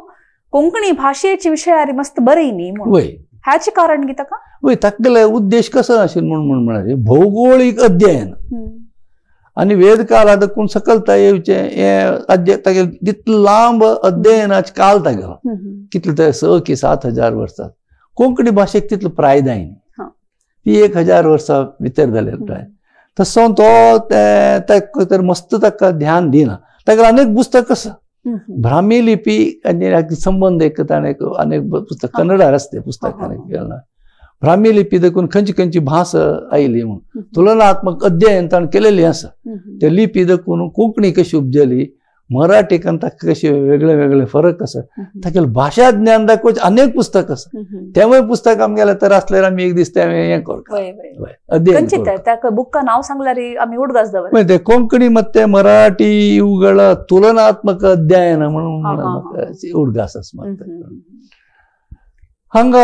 कोंकणी भाशेचे विशयार मस्त बरयनी म्हणून ह्याचें कारण कितें का? वय तागेले उद्देश कसो आशिल्लो म्हूण म्हळ्यार भौगोळीक अध्ययन आनी वेदकाला दाखोवन सकलता येवचें हें अध्ययन तागेलें तितलें लांब अध्ययनाचें काल तागेलो कितलें ते 6 की 7 हजार वर्सां कोंकणी भाशेक तितलो प्राय जायना ती 1000 वर्सां भितर जालेली प्राय तसो तो ताका तर मस्त ताका ध्यान दिना. तागेलें अनेक पुस्तक आसा ब्राह्मी लिपी आनी संबंद एक ताणें अनेक पुस्तक कन्नडार आसता तें पुस्तक ब्राह्मी लिपी देखून खंयची खंयची भास आयली म्हूण तुलनात्मक अध्ययन ताणें केलेलें आसा. ते लिपी देखून कोंकणी कशी उपजली मराठीक आनी ताका कशे वेगळे वेगळे फरक आसा तागेलें भाशा ज्ञान दाखोवचें अनेक पुस्तक आसा तेंवूय पुस्तक आमगेलें तर आसल्यार आमी एक दीस तें हें करता अध्ययन करता. बुक्का नांव सांगल्यार आमी उडगास दवर ते कोंकणी मत्ते मराठी इವುಗಳ तुलनात्मक अध्ययन म्हणून उडगास आसा. हांगा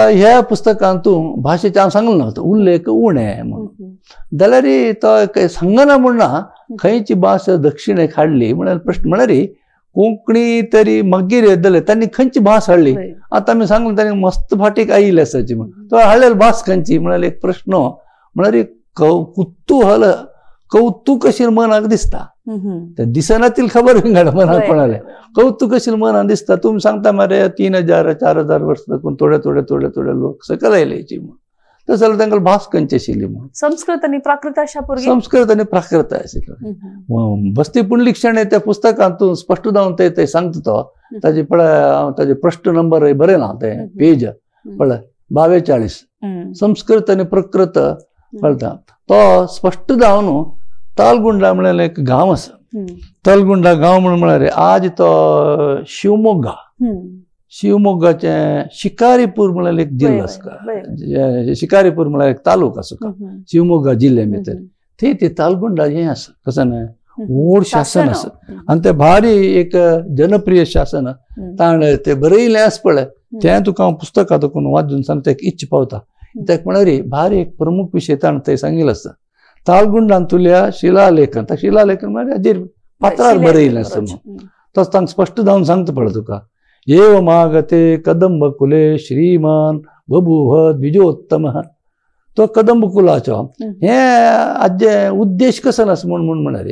ह्या पुस्तकांतू भाशेचें हांव सांगलें ना उल्लेख उणें म्हणून जाल्यार तो सांगना म्हूण ना खंयची भास दक्षिणेक हाडली म्हळ्यार प्रश्न म्हळ्यार कोंकणी तरी मागीर येतले तांणी खंयची भास हाडली आतां आमी सांगलें तांणी मस्त फाटीक आयिल्ली आसाची म्हण तो हाडलेली भास खंयची म्हळ्यार एक प्रश्न म्हळ्यार कुतूहल कौतुक अशें मनाक दिसता ते दिसना तितली खबर विंगड मनाक कोणाले कौतुक अशें मनाक दिसता. तुमी सांगता मरे 3000 4000 वर्सां दाखोवन थोडे थोडे थोडे थोडे लोक सकयल आयले म्हूण तशें जाल्यार तांकां भास खंयची आशिल्ली म्हूण संस्कृत आनी प्राकृत आशा संस्कृत आनी प्राकृत आशिल्लो. बस्ती पुंडलीक शणै त्या पुस्तकांत स्पश्ट जावन ते सांगता तो ताजे पळय हांव ताजे प्रश्न नंबर बरयला तें पेज पळय 42 संस्कृत आनी प्रकृत कळटा तो स्पश्ट जावन तालगुंडा म्हणल्यार एक गांव आसा तालगुंडा गांव म्हणून म्हळ्यार आज तो शिवमोग्गा शिवमोग्गाचें शिकारीपूर म्हणल्यार एक जिल्लो आसा शिकारीपूर म्हळ्यार एक तालुका आसा शिवमोग्गा जिल्ल्या भितर थंय ते तालगुंडा हें आसा कसं न्हय व्हड शासन आसा आनी तें भारी एक जनप्रिय शासन ताणें तें बरयलें आसा पळय तें तुका हांव पुस्तकां दाखोवन वाचून सांगता एक इच्छ पावता. कित्याक म्हळ्यार भारी एक प्रमुख विशय ताणें थंय सांगिल्लो आसा. तालगुंडांतुल्या शिलालेखन, शिलालेखन म्हळ्यार हाजेर पात्रार बरयलें आसा म्हणून तसो तांकां स्पश्ट जावन सांगता पळय तुका. एव मागते कदंब कुले श्रीमान बभूव द्विजोत्तम, तो कदंब कुलाचो हे आजे उद्देश कसो आसा म्हूण म्हूण म्हळ्यार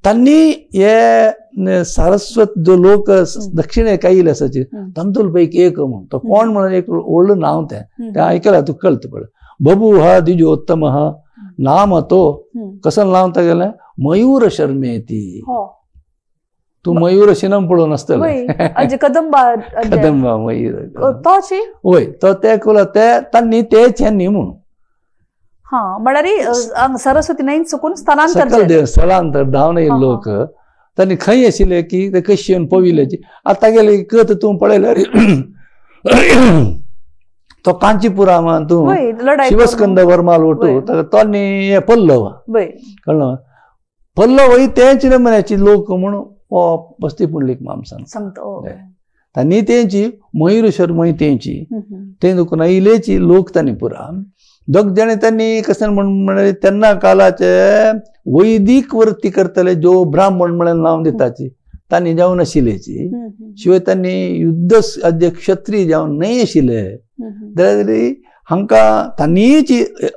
तांणी हे सारस्वत जो लोक दक्षिणेक आयिल्ले आसाची तांतूल पैकी एक म्हूण तो कोण म्हणून एक व्हडलें नांव तें तें आयकलां तुका कळटा पळय. बभूव द्विजोत्तम नाम तो कसो नांव तागेलें मयूर शर्मेती. तूं मयूर शिनम पळोवन आसतलें कदंबा, कदंबा मयूर वय तो ते कुला ते तांणी तेच हें न्ही म्हूण म्हळ्यार सरस्वती न्हंय चुकून स्थलांतर स्थलांतर धांवन येयल्ले लोक तांणी खंय आशिल्ले की ते कशी येवन पविल्ल्याची. आतां तागेली कथ तूं पळयल्यार तो कांचीपुरामान तूं शिवस्कंद वर्माल वटू तो हे पल्लव कळ्ळें पल्लव ही तेच नमुन्याची लोक म्हूण हो बस्ती पुंडलीक मामसान सांगता. तांणी तेंची मयूर शर्मय तेंची ते दुखून आयिल्लेची लोक तांणी पुरा दोग जाणे त्यांनी कशें म्हण म्हळ्यार तेन्ना कालाचे वैदीक वृत्ती करतले जो ब्राह्मण म्हळ्यार नांव दिताची तांणी जावन आशिल्लेची. शिवाय तांणी युद्ध क्षत्रिय जावन न्हय आशिल्ले जाल्यार हांकां तांणीच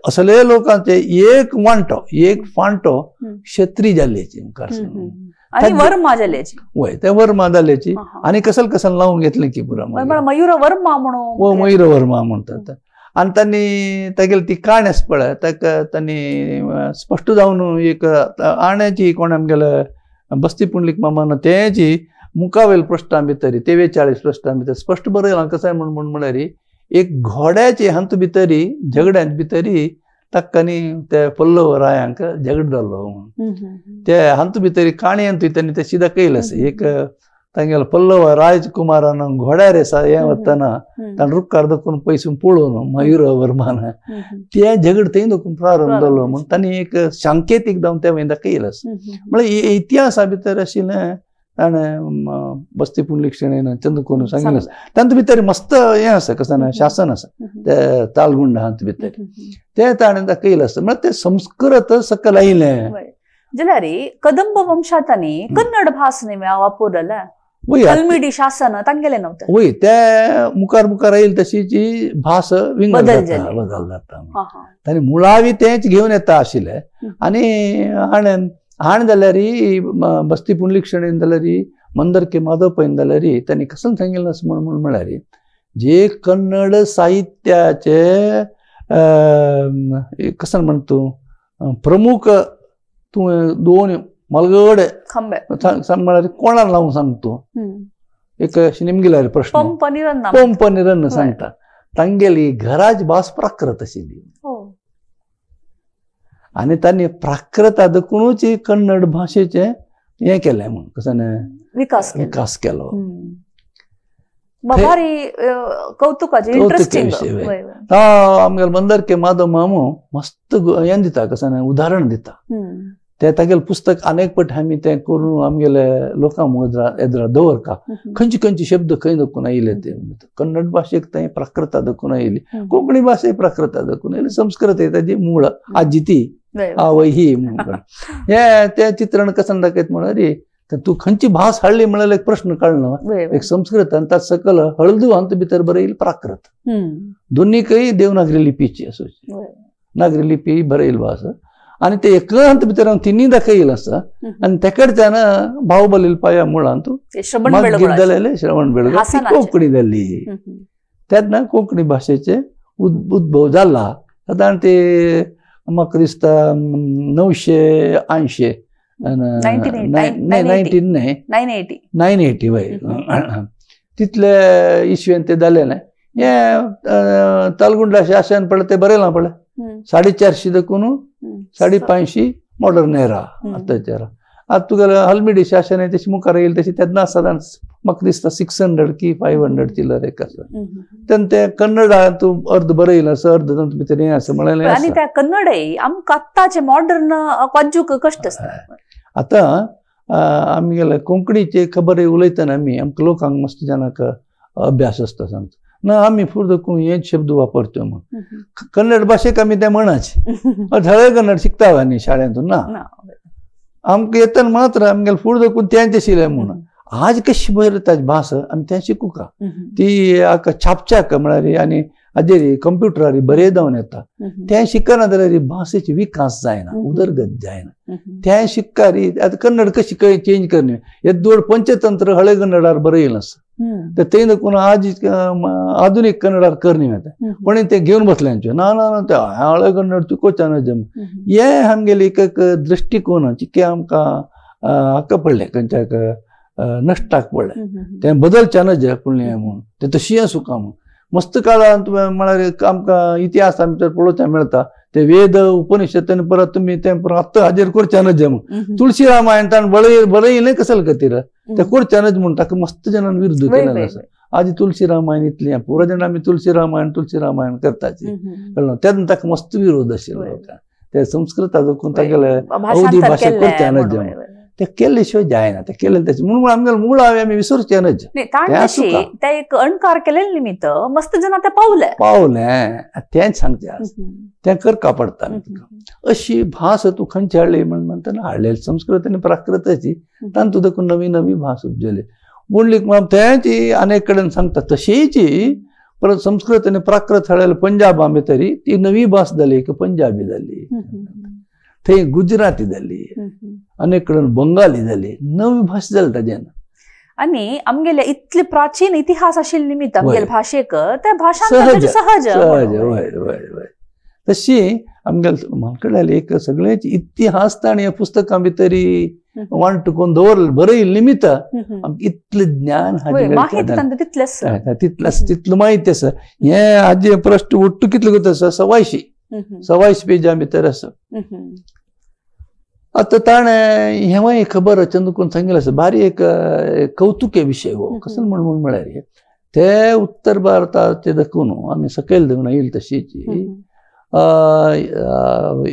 असले लोकांचे एक वांटो एक फांटो क्षत्रिय जाल्ल्याची मुखार आनी वर्मा जाल्याची वय ते वर्मा जाल्याची आनी कसल कसल लावन घेतलें की पुरा मयूर वर्मा म्हणून मयूर वर्मा म्हणटात. आनी तांणी तागेली ती काणी आसा पळय ताका तांणी स्पश्ट जावन एक आण्याची कोण आमगेले बस्ती पुंडलीक मामान तेची मुखावेल प्रश्नां भितर 43 प्रश्नां भितर स्पश्ट बरयलां कशें म्हूण म्हूण म्हळ्यार एक घोड्याचे हातूंत भितरी झगड्यांत भितरी ताका न्ही ते पल्लव रायांक झगड जाल्लो म्हणून ते हातूंत भितरी काणयेन तांणी तें दाखयलें आसा. एक तांगेलो पल्लव राजकुमारान घोड्यार आसा हें वतना ताणें रुखार दाखोवन पयसून पळोवन मयूर वर्मान तें झगड थंय दाखोवन प्रारंभ जालो म्हूण तांणी एक सांकेतीक जावन तें मागीर दाखयलें आसा. म्हळ्यार इतिहासा भितर आशिल्लें ताणें बस्ती पुंडलीक शणैन चंद्रकोन सांगिल्लें आसा. तातूंत भितर मस्त हें आसा कशें शासन आसा ते तालगुंड हातूंत भितर तें ताणें दाखयलें आसा. म्हळ्यार तें संस्कृत सकयल आयलें जाल्यार कदंब वंशांत कन्नड भास वापरलें हलमिडी शासन तांगेलें नव्हतं वय ते मुखार मुखार येईल तशीची भास विंगड जाता बदल जाता. तांणी मुळावी तेंच घेवन येता आशिल्ले. आनी हाणें हाण जाल्यार बस्ती पुंडलीक शणैन जाल्यार मंदर के माधव पैन जाल्यार तांणी कसं सांगिल्लें आसा म्हूण म्हूण म्हळ्यार जे कन्नड साहित्याचे कसं म्हण तूं प्रमुख तूं दोन मलगड म्हळ्यार कोणाक लावन सांगता एक निमगिल्यार प्रश्न पंप निरन्न सांगता तांगेली घराची भास प्राकृत आशिल्ली आनी तांणी प्राकृता देखूनच कन्नड भाशेचें हें केलें म्हूण कशें विकास विकास केलो. भारी कौतुकाचें इंट्रस्टिंग. आमगेलो मंदर के माधव मामू मस्त हें दिता कशें उदाहरण दिता. ते तागेलें पुस्तक अनेक पट आमी तें करून आमगेले लोकां एदरा दवरका खंयचे खंयचे शब्द खंय दाखोवन आयले ते कन्नड भाशेक थंय प्राकृता दाखोवन आयली, कोंकणी भाशेक प्राकृता दाखोवन आयली, संस्कृत ताजी मूळ आजी ती आवय ही म्हणून हें तें चित्रण कशें दाखयत म्हळ्यार तूं खंयची भास हाडली म्हळ्यार एक प्रश्न काडलो एक संस्कृत आनी ताचे सकयल हळदू हातूंत भितर बरयली प्राकृत दोनीकय देवनागरी लिपीची आसूची नागरी लिपी बरयली भास आनी ते एक हंत भितर तिनूय दाखयलें आसा. आनी तेकडच्यान बाहुबलील पाया मुळांत मागीर जालें श्रवण बेळगोळ कोंकणी जाली तेन्ना कोंकणी भाशेचे उद्भव जाला. सादारण ते म्हाका दिसता 980 980 वय तितले इसवेन ते जालें ना. हें तालगुंडा शासन पळय तें बरयलां पळय 450 देखून 550 मॉडर्न एरा आतांच्या एरा. आतां तुगेलें हलमिडी शासन तशें मुखार येयलें तशें तेन्ना सादारण म्हाका दिसता 600 की 500 चिल्लर एक आसा. तेन्ना तें कन्नडा तूं अर्द बरयलें आसा अर्द तातूंत भितर हें आसा म्हणलें. आनी त्या कन्नडय आमकां आतांचें मॉडर्न वाचूंक कश्ट आसता. आतां आमगेले कोंकणीचे खबर उलयतना आमी आमकां लोकांक मस्त जाणांक अभ्यास आसता सांगता ना आमी फुडें हेच शब्द वापरतो म्हूण. कन्नड भाशेक आमी ते म्हणाचे थळे कन्नड शिकता आनी शाळेंतून ना आमकां येतना मात्र आमगेले फुडें दाखोवन तेंच आशिल्लें म्हूण. आज कशी बरयता ताजी भास आमी तें शिकूका ती आका छापच्याक म्हळ्यार आनी हाजेर कंप्युटरार बरें जावन येता तें शिकना जाल्यार भाशेची विकास जायना, उदरगत जायना. तें शिककारी आतां कन्नड कशी चेंज करणी येदोळ पंचतंत्र हळे कन्नडार बरयलें आसा तर ते देखून आज आधुनीक कन्नडार करणी येता पण ते घेवन बसले ना ना ना ते हळे कन्नड चुकोवच्या जम हे आमगेले एक एक दृश्टिकोन चिके आमकां हाका पडलें खंयच्याक नश्टाक पडलें तें बदलचें नज पूण हें म्हूण तें तशी सुका म्हूण मस्त काळांत म्हळ्यार आमकां इतिहास आमचो पळोवचें मेळटा ते वेद उपनिषद परत तुमी तें परत आत्तां हाजेर करचें नज म्हूण. तुळशी रामायण ताणें बरयलें कसले खातीर तें करचें नज म्हूण ताका मस्त जाणान विरुद्ध केलें आसा. आज तुळशी रामायण इतलें पुरो जाण आमी तुळशी रामायण तुळशी रामायण करताची कळ्ळें तेन्ना ताका मस्त विरोध आशिल्लो लोकांक ते संस्कृताचो कोण तागेले अवधी भाशा करचें नज ते केले शिवाय जायना ते केले त्याचे म्हणून आमगेले मुळावे आमी विसरचे नज. ते एक अणकार केलेले निमित्त मस्त जाणां ते पावले पावले तेंच सांगचे तें करका पडटा. अशी भास तूं खंयची हाडली म्हण म्हणटना हाडलेली संस्कृत आनी प्राकृताची तातूंत देखून नवी नवी भास उपजली. पुंडलीक तेंच अनेक कडेन सांगता तशीच परत संस्कृत आनी प्राकृत हाडलेले पंजाबा भितर ती नवी भास जाली एक पंजाबी जाली, थंय गुजराती जाली, अनेक कडेन बंगाली जाली, नवी भास जाली ताजेन. आनी आमगेले इतले प्राचीन इतिहास आशिल्ले निमित्त आमगेले भाशेक त्या भाशा सहज सहज वय वय वय तशी आमगेले म्हाकडल्यान एक सगळ्याच इतिहास ताणें ह्या पुस्तकां भितर वांट करून दवरले बरयले निमित्त आमकां इतलें ज्ञान हाजें तितलें तितलें माहिती आसा. हें हाजे प्रश्न ಒಟ್ಟು कितले गोत आसा 125 पेजां भितर आसा. आतां ताणें हेंवूय खबर चंद्रकोण सांगिल्लें आसा भारी एक कौतुके विशय हो कसो म्हूण म्हळ्यार ते उत्तर भारताचे दाखोवन आमी सकयल देंवन येयले तशीच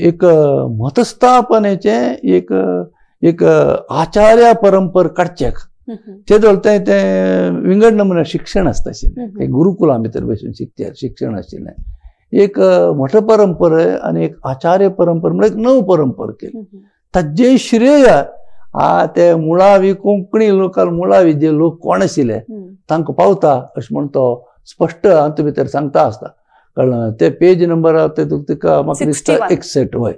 एक मतस्थापनेचें एक एक आचार्य परंपर काडचेक ते तें तें विंगड नमुने शिक्षण आसता आशिल्लें ते गुरुकुलां भितर बसून शिकचे शिक्षण आशिल्लें. एक मठ परंपर आनी एक आचार्य परंपर म्हळ्यार एक नव परंपर केली ताजें श्रेय आ ते मुळावी कोंकणी लोकांक मुळावी जे लोक कोण आशिल्ले तांकां पावता अशें म्हूण तो स्पश्ट हातूंत भितर सांगता आसता कळ्ळें. ते पेज नंबर ते तुका म्हाका दिसता 61 वय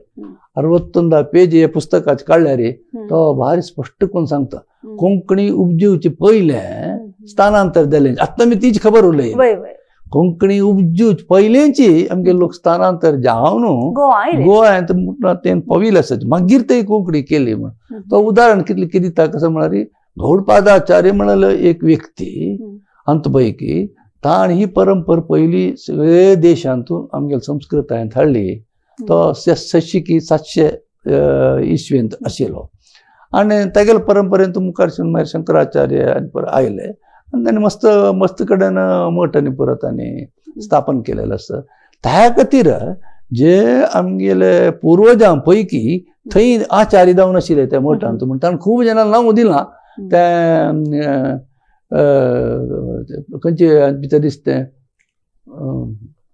61 पेज हे पुस्तकाचे काडल्यार तो भारी स्पश्ट करून सांगता कोंकणी उपजीवचे पयलें स्थानांतर जालें. आतां आमी तीच खबर उलय कोंकणी उपजीव पयलेंची आमगे लोक स्थानांतर जावन गोंयांत तें पाविल्ले आसा मागीर ते कोंकणी केली म्हूण तो उदाहरण कितलें कितें दिता कसो म्हळ्यार गौडपादाचार्य म्हळ्यार एक व्यक्ती अंत पैकी ताणें ही परंपर पयली सगळे देशांत आमगेले संस्कृतायेंत हाडली. तो 600 700 इसवेंत आशिल्लो आनी तागेले परंपरेंत मुखार मागीर शंकराचार्य आनी परत आयले आनी ताणें मस्त मस्त कडेन मठ आनी परत आनी स्थापन केलेलें आसा. त्या खातीर जे आमगेले पुर्वजां पैकी थंय आचार्य जावन आशिल्ले त्या मठांत म्हूण ताणें खूब जाणांक नांव दिलां तें खंयचे भितर दिसता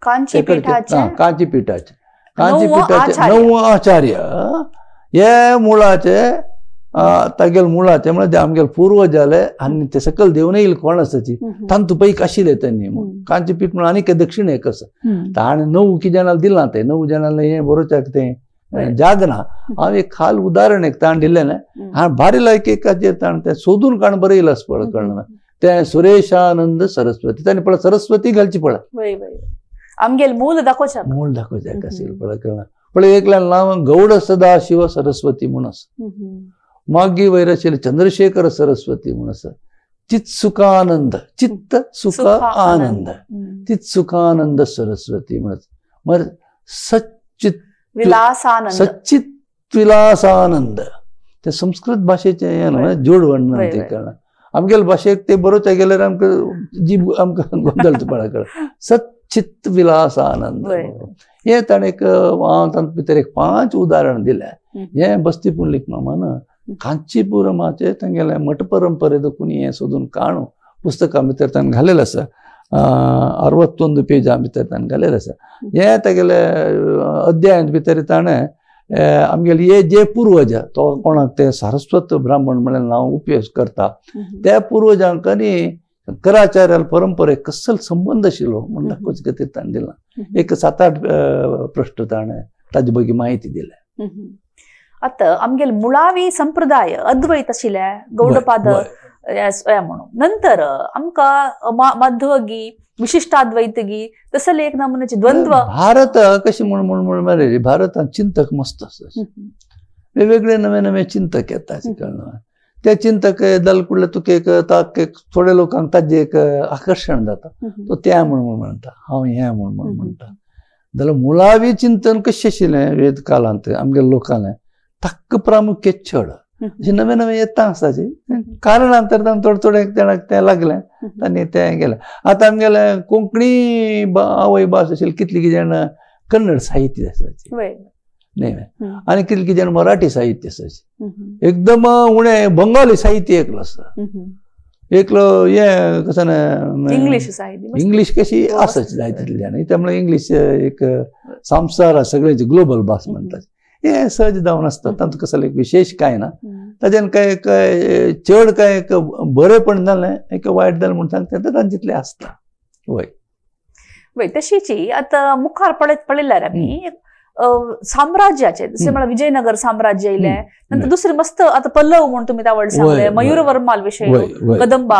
कांची पिठाचे कांची पिठाचे 9 आचार्य हे मुळाचे तागेले मुळाचे म्हळ्यार आमगेले पूर्वज जाले आनी ते सकयल देवन येयले कोण आसाची तांतू पैकी आशिल्ले तेन्नी कांची पीठ म्हणून आनीक दक्षिणेक आसा ताणें 9 कितें जाणांक दिलां तें 9 जाणांक हें बरोवच्याक तें जागना. हांव एक खाल उदाहरण एक ताणें दिल्लें न्हय हांवें भारी लायक एक हाजेर ताणें तें सोदून काडून बरयलें आसा पळय कळ्ळें ना तें सुरेशानंद सरस्वती ताणें पळय सरस्वती घालची पळय आमगेले मूळ दाखोवचें मूळ दाखोवचें आशिल्लें पळय कळ्ळें पळय एकल्यान नांव गौड सदाशिव सरस्वती म्हूण आसा, मागीर वयर आशिल्लें चंद्रशेखर सरस्वती म्हूण आसा, चित्सुखानंद चित्त सुख आनंद चित्सुखानंद सरस्वती म्हूण आसा, मागीर सच्चित विलासानंद सच्चित विलासानंद ते संस्कृत भाशेचें हें न्हय जोडवण तें कळना आमगेले भाशेक ते बरोवच्या गेल्यार आमकां जीब आमकां गोंदळटा पळय कळना सच्चित विलासानंद हें ताणें एक हांव तातूंत भितर एक 5 उदाहरण दिलें. हें बस्ती पुंडलीक मामान कांचीपुरमाचे तांगेले मठ परंपरे देखून हें सोदून काणू पुस्तकां भितर ताणें घालेलें आसा. 61 पेजां भितर ताणें घालेलें आसा. हें तागेले अध्यायांत भितर ताणें आमगेले हे जे पुर्वज तो कोणाक ते सारस्वत ब्राह्मण म्हणलें नांव उपयोग करता त्या पुर्वजांक आनी शंकराचार्याल परंपरेक कसल संबंद आशिल्लो म्हूण दाखोवचे खातीर ताणें दिला. एक 7-8 प्रश्न ताणें ताजे बगी माहिती दिल्या. आतां आमगेले मुळावी संप्रदाय अद्वैत आशिल्ले गौडपाद म्हणून नंतर आमकां मध्वगी विशिष्टाद्वैतगी तसले एक नमुन्याचे द्वंद्व. भारत कशें म्हूण म्हूण म्हळ्यार भारतांत चिंतक मस्त आसा, वेगवेगळे नवे नवे चिंतक येता कळ्ळें. ते चिंतक दल कुडले तुका एक ताक एक थोडे लोकांक ताजें एक आकर्शण जाता, तो त्या म्हूण म्हूण म्हणटा हांव हें म्हूण म्हूण म्हणटा. जाल्यार मुळावी चिंतन कशें आशिल्लें वेद काळांत आमगेल्या लोकांलें ताका प्रामुख्य चड अशें नवे नवे येता आसताची कारणान तर थोडे थोडे जाणांक तें लागलें आनी तें गेलें. आतां आमगेलें कोंकणी आवय भास आशिल्ली कितली जाणां कन्नड साहित्य आसाची न्ही आनी कितली जाण मराठी साहित्य आसाची, एकदम उणें बंगाली साहित्य एकलो आसा, एकलो हें कसं ना इंग्लीश साहित्य, इंग्लीश कशी आसाची जाय तितली जाणां, त्यामुळे इंग्लीश एक संवसार सगळ्यांची ग्लोबल भास म्हणटात. हें सहज जावन आसता, तातूंत कसलें एक विशेश कांय ना, ताज्यान काय काय चड काय एक बरेंपण जालें एक वायट जालें म्हूण सांगता तांचे तितलें आसता. वय वय तशीची आतां मुखार पळयल्यार आमी साम्राज्याचे जशें म्हळ्यार विजयनगर साम्राज्य येयलें, नंतर दुसरें मस्त आतां पल्लव म्हूण तुमी त्या वर्ड सांगलें, मयूरवर्माल विशय, कदंबा,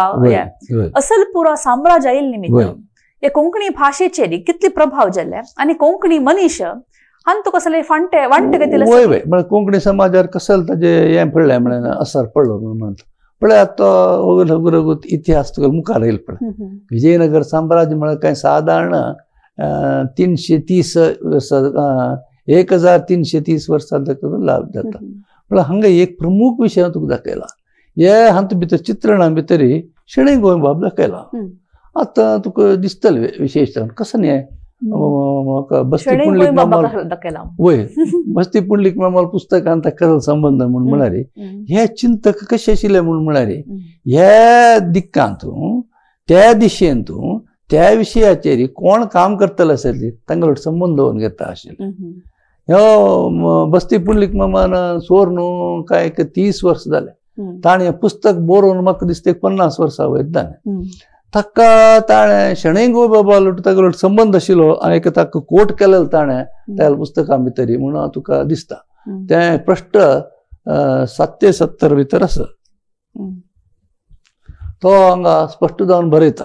असल पुरा साम्राज्य आयिल्लें निमित्त हे कोंकणी भाशेचेर कितले प्रभाव जाले आनी कोंकणी मनीस हांतू कसले फांटे वांटे घेतले. वय वय म्हळ्यार कोंकणी समाजार कसल ताजें हें पडलें म्हळ्यार असर पडलो म्हणून म्हणटा. पळय आतां रघु इतिहास तुका मुखार येयल पळय. विजयनगर साम्राज्य म्हळ्यार कांय सादारण 330 वर्सां 1330 वर्सां लाभ जाता. म्हळ्यार हांगा एक प्रमुख विशय हांव तुका दाखयला, हे हातूंत भितर चित्रणा भितर शणै गोंयबाब दाखयला. आतां तुका दिसतलें विशेश कसं न्ही बस्ती पुंडलीक मामाल वय बस्ती पुंडलीक मामाल पुस्तकान ताका संबंद म्हूण म्हळ्यार हे चिंतक कशे आशिल्ले म्हूण म्हळ्यार ह्या दिक्कांत त्या दिशेन तूं त्या विशयाचेर कोण काम करतले आसले तांगेलो संबंद दवरून घेता आशिल्ले. ह्यो बस्ती पुंडलीक मामान सोर न्हू काय 30 वर्सां जालें ताणें पुस्तक बरोवन म्हाका दिसता 50 वर्सां वयर जालें. ताका ताणें शणै गोंयबाबा तागेलो संबंद आशिल्लो आनी एक ताका कोट केलेलो ताणें त्या पुस्तकां भितर म्हणून तुका दिसता. तें प्रश्न 770 भितर आसा, तो हांगा स्पश्ट जावन बरयता.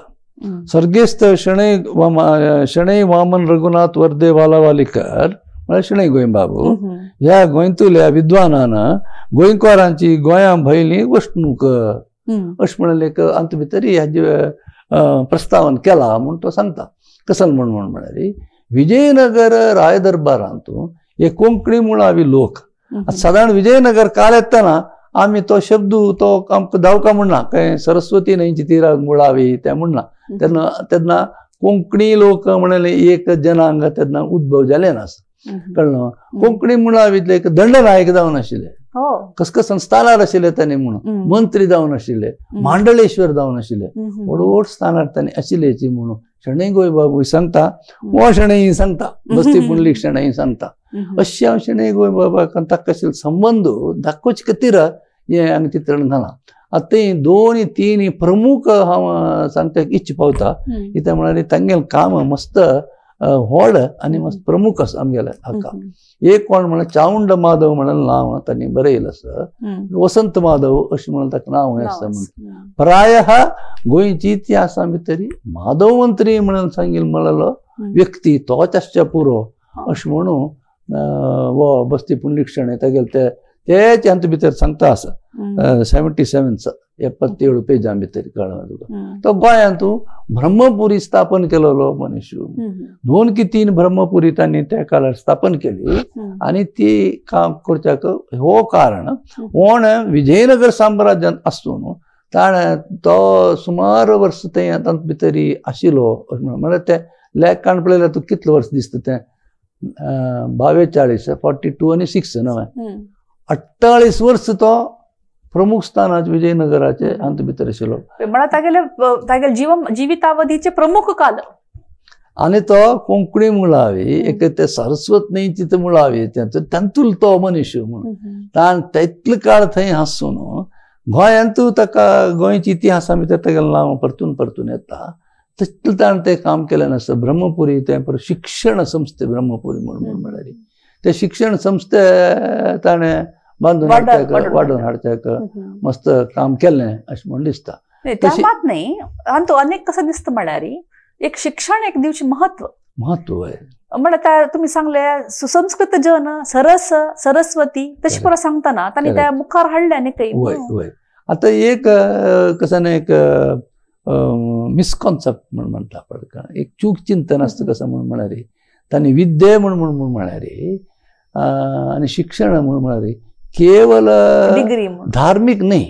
सर्गेस्त शणै वामन रघुनाथ वर्दे वालावालीकर म्हळ्यार शणै गोंयबाबू ह्या गोंयतल्या विद्वानान गोंयकारांची गोंया भयली वसणूक अशें म्हणलें एक हातूंत भितर हाजें प्रस्तावन केला म्हूण तो सांगता. कसल म्हूण म्हूण म्हळ्यार विजयनगर रायदरबारांत हे कोंकणी मुळावी लोक सादारण विजयनगर काळ येतना आमी तो शब्द तो आमकां दावका म्हणना, काय सरस्वती न्हंयची तिरा मुळावी तें म्हणना. तेन्ना तेन्ना कोंकणी लोक म्हणले एक जनांग तेन्ना उद्भव जालें ना, कळ्ळें. कोंकणी मुळावीतले एक दंडनायक जावन आशिल्ले, कस संस्थानार आशिल्ले तांणी म्हणून मंत्री जावन आशिल्ले, मांडळेश्वर जावन आशिल्ले, व्हड व्हड स्थानार तांणी आशिल्ल्याची म्हणून शणै गोंयबाबू सांगता, हो शणै सांगता, बस्ती पुंडलीक शणै सांगता. अशें हांव शणै गोंयबाबाक ताका आशिल्लो संबंद दाखोवचे खातीर हें हांगा चित्रण घालां. आतां थंय 2 3 प्रमुख हांव सांगता इच्छ पावता कित्याक म्हळ्यार तांगेलें काम मस्त व्हड आनी मस्त प्रमुख आसा आमगेलें हाका. एक कोण म्हळ्यार चावुंड माधव म्हणून नांव तांणी बरयलें आसा, वसंत माधव अशें म्हणून ताका नांव आसा म्हणून. प्रायः गोंयची इतिहासा भितर माधव मंत्री म्हणून सांगील म्हणलो व्यक्ती तोच आसच्या पुरो अशें म्हणून हो बस्ती पुंडलीक शणै तागेले ते तेच हातूंत भितर सांगता आसा. 77 77 पेजां भितर कळ्ळें तुका. तो गोंयांत ब्रह्मपुरी स्थापन केलेलो मनीस, 2 की 3 ब्रह्मपुरी तांणी त्या काळार स्थापन केली आनी ती काम करच्याक हो कारण कोण विजयनगर साम्राज्यांत आसून ताणें तो सुमार वर्स थंय तातूंत भितर आशिल्लो. म्हळ्यार ते लेखान पळयल्यार तुका कितले वर्स दिसता तें 42 42 आनी 6 न्हय 48 वर्स तो प्रमुख स्थानाचे विजयनगराचे हातूंत भितर आशिल्लो. म्हळ्यार तागेले तागेले जिवितावधीचे प्रमुख काल. आनी तो कोंकणी मुळावी एक ते सरस्वत न्हंयची ते मुळावी तातूंत तो मनीस म्हणून ताण तितलो काळ थंय आसून गोंयांतू ताका गोंयच्या इतिहासा भितर तागेलें नांव परतून परतून येता. तितलें ताणें तें काम केलें नासता. ब्रह्मपुरी तें परत शिक्षण संस्थे ब्रह्मपुरी म्हणून म्हळ्यार ते शिक्षण संस्थे ताणें बांदून हाडच्याक वाडोवन हाडच्याक मस्त काम केलें अशें म्हूण दिसता. मात न्हय हातूंत अनेक कसो दिसता म्हळ्यार एक शिक्षण एक दिवचें म्हत्व म्हत्व म्हळ्यार तुमी सांगले सुसंस्कृत जन सरस सरस्वती तशें परत सांगतना तांणी त्या मुखार हाडलें आनी काही. वय वय आतां एक कसं न्ही एक मिसकॉन्सेप्ट म्हूण म्हणटा पळय, एक चूक चिंतन आसता कसं म्हूण म्हळ्यार तांणी विद्ये म्हूण म्हूण म्हळ्यार आनी शिक्षण म्हूण म्हळ्यार केवल धार्मीक न्हय,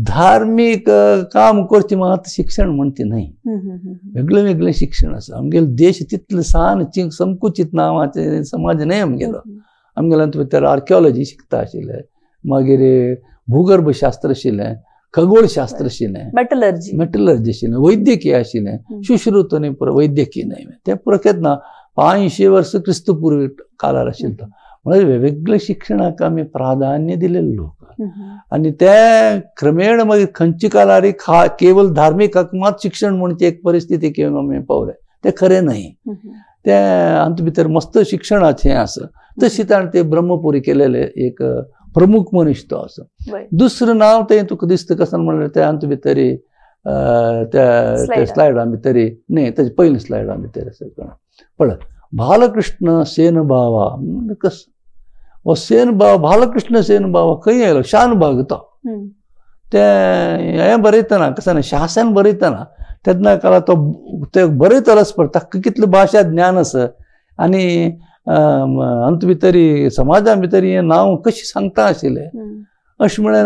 धार्मीक काम करचें मात शिक्षण म्हणचे न्हय. वेगळें वेगळें शिक्षण आसा. आमगेलो देश तितलो सान संकुचीत नांवाचे समाज न्हय आमगेलो. आमगेलो भितर आर्किओलॉजी शिकता आशिल्ले, मागीर भूगर्भशास्त्र आशिल्लें, खगोलशास्त्र आशिल्लें, मेटलर्जी आशिल्लें, वैद्यकीय आशिल्लें, सुश्रुत न्हय पुरो वैद्यकीय न्हय तें पुरो केन्ना 500 वर्स क्रिस्तपूर्वी काळार आशिल्लो तो. म्हळ्यार वेगवेगळ्या शिक्षणाक आमी प्राधान्य दिलेले लोक. आनी ते क्रमेण मागीर खंयच्या काळार केवल धार्मीक मात शिक्षण म्हणचे एक परिस्थिती घेवन आमी पावले तें खरें न्हय. तें हातूंत भितर मस्त शिक्षणाचें आसा. तशी ताणें ते ब्रह्मपुरी केलेले एक प्रमुख मनीस तो आसा. दुसरें नांव तें तुका दिसता कसं म्हणल्यार ते हातूंत भितर त्या स्लायडा भितर न्हय ताजे पयलीं स्लायडा भितर आसा पळय बालकृष्ण सेन बावा कस हो सेन बावा बालकृष्ण सेन बावा खंय आयलो शानभाग तो. तें हें बरयतना कसं न्हय शासन बरयतना तेन्ना काळार तो ते बरयतलोच पडटा ताका कितलें भाशा ज्ञान आसा आनी हातूंत भितर समाजा भितर हें नांव कशें सांगता आशिल्लें अशें म्हळ्यार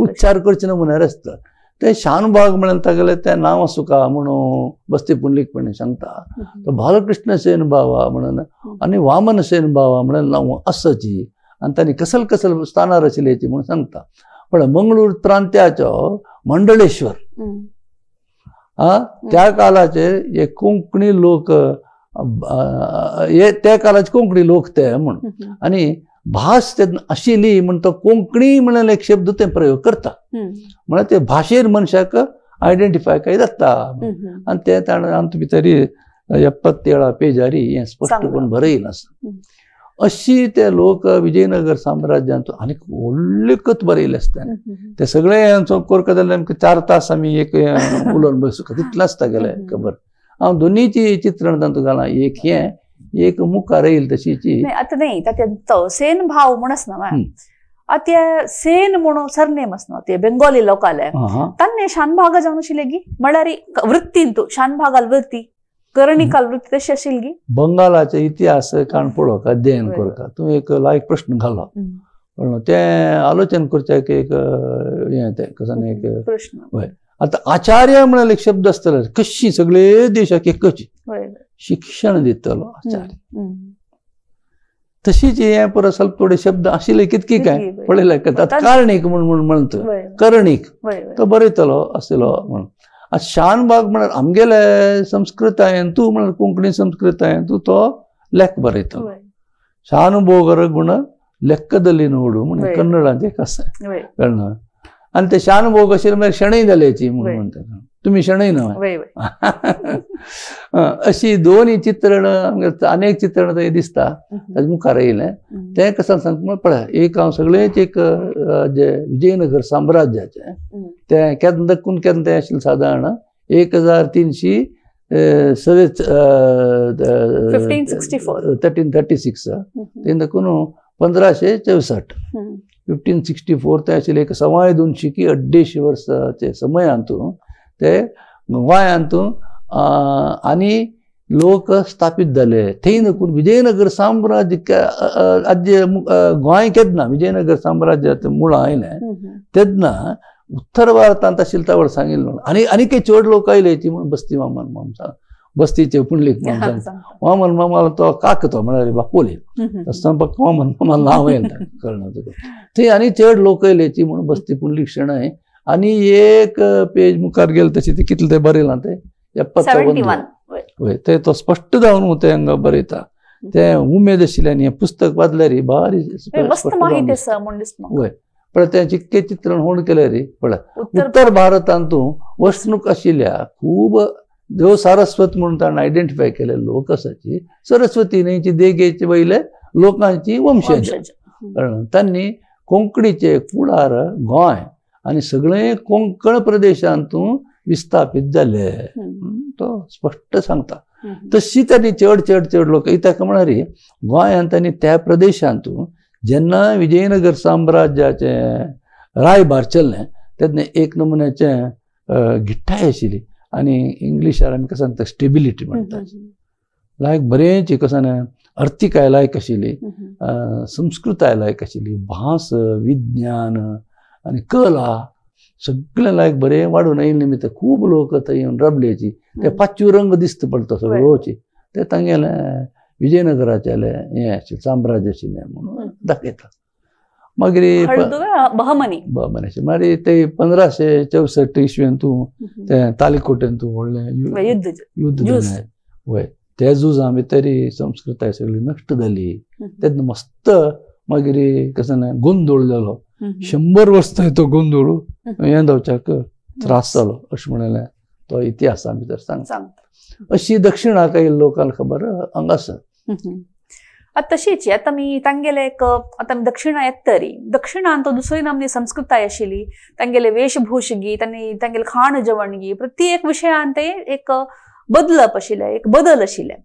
उच्चार करचें ना म्हळ्यार आसता. ते शानभाग म्हळ्यार तागेलें तें नांव आसूं म्हणून बस्ती पुंडलीकपणी सांगता तो बालकृष्ण सेन बावा म्हणून आनी वामन सेन बावा म्हणून नांव आसाची आनी तांणी कसल कसल स्थानार आशिल्ल्याची म्हणून सांगता. पण मंगळूर प्रांत्याचो मंडळेश्वर त्या काळाचेर हे कोंकणी लोक हे त्या काळाचे कोंकणी लोक ते म्हूण आनी भास तेन्ना आशिल्ली म्हण तो कोंकणी म्हणून एक शब्द ते प्रयोग करता म्हळ्यार ते भाशेर मनशाक आयडेंटिफाय काय जाता. आनी ते ताणें आमचे भितर 77 पेजारी हें स्पश्टपण बरयलां आसा. अशी ते लोक विजयनगर साम्राज्यांत आनी व्हडली कथ बरयली आसता. ते सगळे करता जाल्यार आमकां 4 तास आमी एक उलोवन बसूं तितलें आसता गेलें खबर. हांव दोनीची चित्रण तातूंत घालां, एक हें एक मुखार येईल तशीची. आतां न्ही तो सेन भाव म्हूण आसना आतां सेन म्हणून सरनेम आसना ते बेंगोली लोकाले तांणे शानभागा जावन आशिल्ले गी म्हळ्यार वृत्तीन तूं शानभागाल वृत्ती करणिकाल वृत्ती तशी आशिल्ली गी. बंगालाचे इतिहास काण पळोवका अध्ययन करका तूं एक लायक प्रश्न घालो पण तें आलोचन करच्याक एक हें तें कसं एक प्रश्न. हय आतां आचार्य म्हळ्यार एक शब्द आसतलो कशी सगळे देशाक एकच शिक्षण दितलो आचार्य. तशीच हें परत स्वल्प थोडे शब्द आशिल्ले कितकी काय पळयले आतां कारणीक म्हूण म्हणटा करणीक तो बरयतलो आशिल्लो म्हणून. आतां शानभाग म्हळ्यार आमगेले संस्कृतायेन तूं म्हळ्यार कोंकणी संस्कृतायेन तूं तो लेख बरयतलो. शानभोगर गुण लेक्कदली नोडू म्हणून कन्नडांत एक आसा कळना. आनी ते शानभोग आशिल्ले मागीर शणै जाल्याची म्हणून म्हणटा तुमी शणै न्हय. अशी दोनूय चित्रण अनेक चित्रण थंय दिसता ताजे मुखार येयलें तें कसं सांगता पळय एक हांव सगळेच एक जे विजयनगर साम्राज्याचें तें केन्ना दक्कून केन्ना तें आशिल्लें सादारण 1300 1336 तें दक्कून 1564 1564 ते आशिल्लें एक 225 की 250 वर्साचे समयांतू ते गोंयांतू आनी लोक स्थापीत जाले. थंय नकून विजयनगर साम्राज्य आद्य गोंय केन्ना विजयनगर साम्राज्यात मुळां आयलें तेन्ना उत्तर भारतांत आशिल्लें तावळ सांगिल्लें आनी आनी काही चड लोक आयले ती म्हणून बस्ती मामान बस्तीचे पुंडलीक म्हणून सांगता. वामन मामालो तो काक तो म्हळ्यार बापोली तसो वामन मामा नांव येयलें कळना तुका. थंय आनी चड लोक येयलेची म्हणून बस्ती पुंडलीक शणै. आनी एक पेज मुखार गेले तशी ते कितले ते बरयलां ते 71 वय ते तो स्पश्ट जावन ते हांगा बरयता. ते उमेद आशिल्ली आनी हें पुस्तक वाचल्यार भारी वय पळय तें चिक्के चित्रण होण केलें रे पळय. उत्तर भारतांतू वसणूक आशिल्ल्या खूब देव सारस्वत म्हणून ताणें आयडेंटिफाय केले लोक आसाची सरस्वती न्हंयची देगेचे वयले लोकांची वंशज तांणी कोंकणीचे कुळार गोंय आनी सगळे कोंकण प्रदेशांतू विस्थापीत जाले तो स्पश्ट सांगता. तशी तांणी चड चड चड लोक कित्याक म्हळ्यार गोंयांत तांणी त्या प्रदेशांतू जेन्ना विजयनगर साम्राज्याचें रायभार चल्लें तेन्ना एक नमुन्याचें घिट्टाय आशिल्ली आनी इंग्लिशार आमी कसो सांगता स्टेबिलिटी म्हणटा लायक बरेंच कसो अर्थीकाय लायक आशिल्ली, संस्कृताय लायक आशिल्ली, भास विज्ञान आनी कला सगळें लायक बरें वाडून आयिल्लें निमित्त खूब लोक थंय येवन रबलेची ते पाचवी रंग दिसता पडटा सगळोची ते तांगेलें विजयनगराचें हें आशिल्लें साम्राज्य आशिल्लें म्हणून दाखयता. मागीर बहमनी बहमनी मागीर ते 1564 इसवेंतू ते तालिकोटेंतू व्हडलें युद्ध जालें वय त्या झुजां भितरी संस्कृताय सगळी नश्ट जाली तेन्ना मस्त मागीर कसो ना गोंदळ जालो 100 वर्सां तो गोंदळ हें जावच्याक त्रास जालो अशें म्हणलें तो इतिहासा भितर सांगता. अशी दक्षिणाक आयिल्ले लोकांक खबर हांगा आसा. आतां तशीच आतां आमी तांगेले एक आतां आमी दक्षिणा येता तरी दक्षिणान तो दुसरी नामनी संस्कृताय आशिल्ली तांगेले वेशभूषगी तांणी तांगेले खाण जेवणगी प्रत्येक विशयान ते एक बदलप आशिल्लें एक बदल आशिल्लें.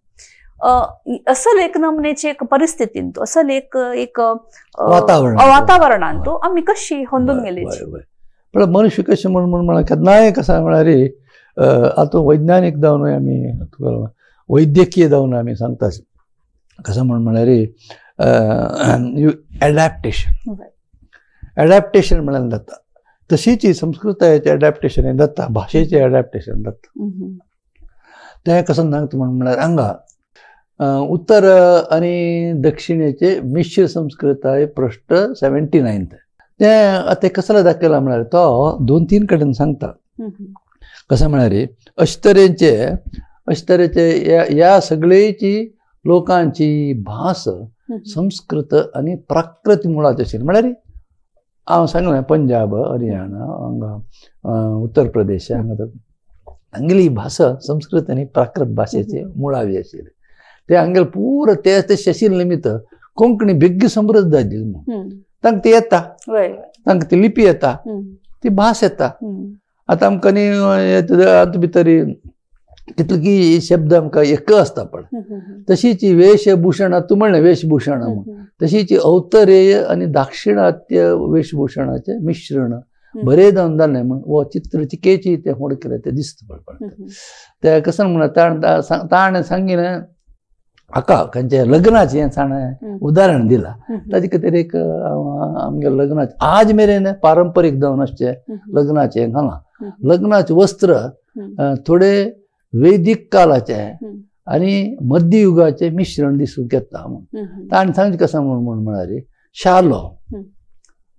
असल एक नमनेचे एक परिस्थितीन तो असल एक एक वातावरणान तो आमी कशी होंदून गेली. पण मनुष्य कशें म्हणून म्हळ्यार केन्नाय कशें म्हळ्यार आतां वैज्ञानीक जावन आमी वैद्यकीय जावन आमी सांगता कसं म्हण म्हळ्यार एडॅप्टेशन एडॅप्टेशन म्हळ्यार जाता तशीच संस्कृतायेचें एडॅप्टेशन हें जाता भाशेचें एडॅप्टेशन जाता. तें कसं सांगता म्हण म्हळ्यार हांगा उत्तर आनी दक्षिणेचे मिश्र संस्कृताय पृष्ठ 79 तें आतां कसलो दाखयला म्हळ्यार तो 2-3 कडेन सांगता कसं म्हळ्यार अशे तरेचे ह्या सगळेची लोकांची भास संस्कृत आनी प्राकृत मुळाची आशिल्ली. म्हळ्यार हांव सांगलें पंजाब हरियाणा हांगा उत्तर प्रदेश हांगा हांगेली भास संस्कृत आनी प्राकृत भाशेची मुळावी आशिल्ली. ते हांगेले पुरो ते तशें आशिल्ले निमित्त कोंकणी बेग्गी समृद्ध जाली म्हूण तांकां ती येता तांकां ती लिपी येता ती भास येता. आतां आमकां न्ही आतां भितर कितले की शब्द आमकां एक आसता पळय तशीच वेशभूषणां तूं म्हणलें वेशभूषणां म्हूण तशीच औतरेय आनी दाक्षिणात्य वेशभूषणाचें मिश्रण बरें जावन जालें म्हूण हो चित्र चिकेची तें होड केलें तें दिसता पळय. तें कसं म्हणल्यार ताणें सांगिलें हाका खंयचें लग्नाचें ताणें उदाहरण दिलां ताजे खातीर एक आमगे लग्नाचें आज मेरेन पारंपरीक जावन आसचें लग्नाचें घालां लग्नाचें वस्त्र थोडे वैदिक कालाचे आनी मध्ययुगाचें मिश्रण दिसूंक येता म्हूण ताणें सांगचें कसं म्हूण म्हळ्यार शालो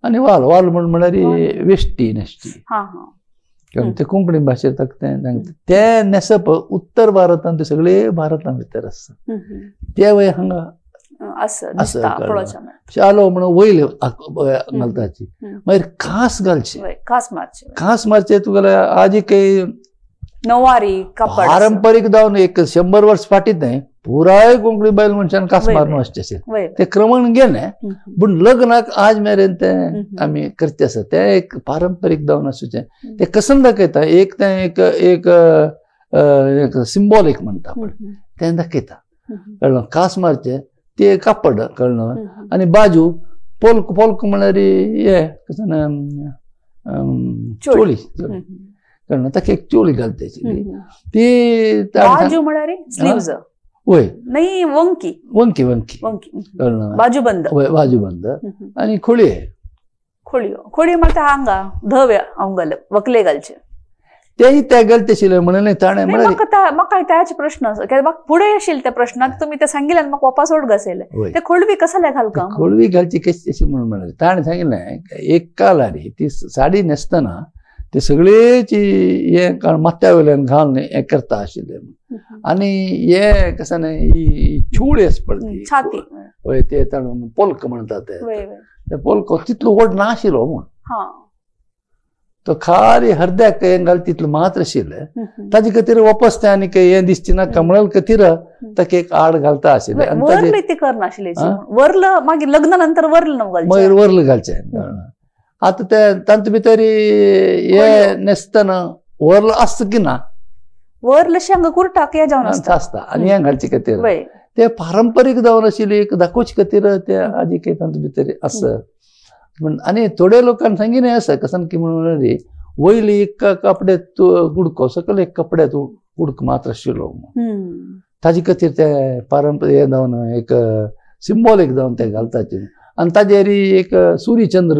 आनी वाल वाल म्हूण म्हळ्यार वेश्टी न्हेसची कारण ते कोंकणी भाशेंत तें तें न्हेसप उत्तर भारतांत सगळे भारतां भितर आसता ते वय हांगा शालो म्हणून वयले घालताची मागीर खास घालची खास मारचे तुका आजी काही नवारी पारंपरीक जावन एक 100 वर्स फाटीत न्हय पुराय कोंकणी बायल मनशान कास मारून वचचें आशिल्लें तें क्रमण गेलें पूण लग्नाक आज मेरेन तें आमी करचें आसा तें एक पारंपरीक जावन आसूचें तें कसम दाखयता एक तें एक एक सिंबॉलीक म्हणटा पळय तें दाखयता कळ्ळें कास मारचें तें कापड कळ्ळें आनी बाजू पोल्क पोल्क म्हळ्यार हें कसं चोळी कळ्ळें ताका एक चोळी घालताची ती बाजू म्हळ्यार स्लीव्ज वय नाही वंकी वंकी वंकी कळ्ळें बाजूबंद वय बाजूबंद आनी खोळये खोळयो खोळयो म्हणटा हांगा धवे हांव घालप वकले घालचे तेय त्या घालते आशिल्ले म्हणलें ताणें म्हळ्यार म्हाका त्याच प्रश्न आसा कित्याक म्हाका फुडें आशिल्ले त्या प्रश्नाक तुमी ते सांगिल्ले म्हाका वापस ओड घासयले ते खोळवी कसले घालका खोळवी घालची कशी अशी म्हणून म्हळ्यार ताणें सांगिल्लें एक कालारी ती साडी न्हेसतना ते सगळेची हे माथ्या वयल्यान घालून हें करता आशिल्ले आनी हे कसं न्ही ही चोळी आसा पळय छाती हय ते ताणें पोल्क म्हणटा ते पोल्को तितलो व्हड नाशिल्लो म्हूण तो खारी हरद्याक हें घाल तितलो मात्र आशिल्लें ताजे खातीर वापस तें आनी हें दिसची नाका म्हणून खातीर ताका एक आड घालता आशिल्लें. वरले ते करनाशिल्ले वरल मागीर लग्ना नंतर वरल मागीर वरल घालचें. आतां ते तांचे भितर हे न्हेसतना वरल आसता की ना वरल अशें हांगा कुर्टाक हें जावन आसता आसता आनी हें घालचे खातीर ते पारंपरीक जावन आशिल्ली एक दाखोवचे खातीर ते आजी काही तांचे भितर आसा. आनी थोडे लोकांक सांगिना आसा कसन की म्हणून वयली एक कपडे कुडको सकयल एक कपडे कुडको मात्र आशिल्लो ताजे खातीर ते पारंपरीक हें जावन एक सिंबॉलीक जावन ते घालताचे आनी ताजेर एक सूर्यचंद्र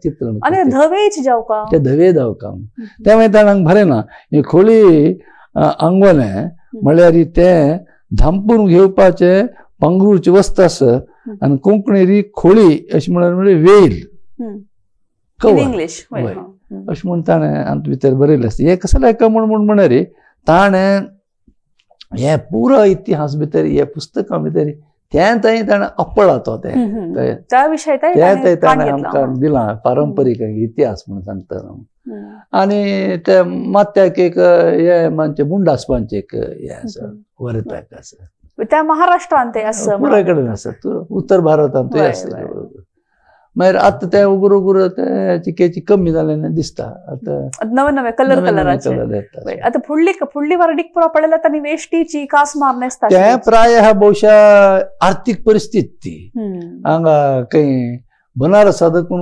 चित्र आनी धवेच जावका ते धवे जावका ते मागीर ताणें बरें ना ही खोळी आंगवलें म्हळ्यार तें धांपून घेवपाचें पांगरूची वस्त आसा आनी कोंकणी री खोळी अशें म्हणल्यार म्हणजे वेल कवर इंग्लीश अशें म्हूण ताणें आमचे भितर बरयलें आसता. हें कसलें एका म्हूण म्हणल्यार ताणें हें पुरो इतिहास भितर हे पुस्तकां भितर तें थंय ताणें अपळा तो तें तें ताणें आमकां दिलां पारंपरीक इतिहास म्हूण सांगता. आनी ते माथ्याक एक हे मानचें मुंडासपांचें एक हें आसा वरताक आसा त्या महाराष्ट्रांत ते आसा पुराय कडेन आसा उत्तर भारतांत आसा. मागीर आतां ते उगुर उगुर ते चिकेची कमी जाल्ल्यान दिसता आतां नवे नवे कलर कलराचे आतां फुडली फुडली वार्डीक पुरो पळयल्यार तांणी वेश्टीची कास मार न्हेसता ते प्राय बहुशा आर्थीक परिस्थिती ती हांगा खंय बनारसा देखून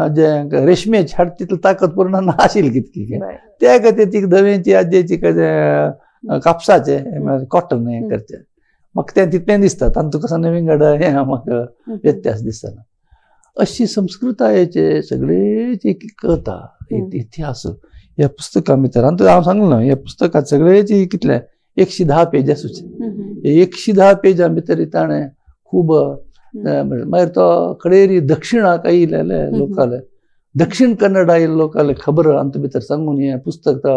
आजे रेशमेची हाड तितली ताकद पूर्ण नाशिल्ली कितकी त्या खातीर ती धवेंची आजेची कापसाचे कॉटन हें करचें म्हाका तें तितलें दिसता तांतूं कसो नवीन गड हें म्हाका व्यत्यास दिसना. अशी संस्कृतायेचे सगळेची कथा इतिहास ह्या पुस्तकां भितर आनी हांव सांगलो ना ह्या पुस्तकांत सगळेची कितले 110 पेज आसूचे 110 पेजां भितर ताणें खूब मागीर तो कडेरी दक्षिणाक आयिल्ले लोकाले दक्षिण कन्नडा आयिल्ले लोकाले खबर आमचे भितर सांगून हें पुस्तक तो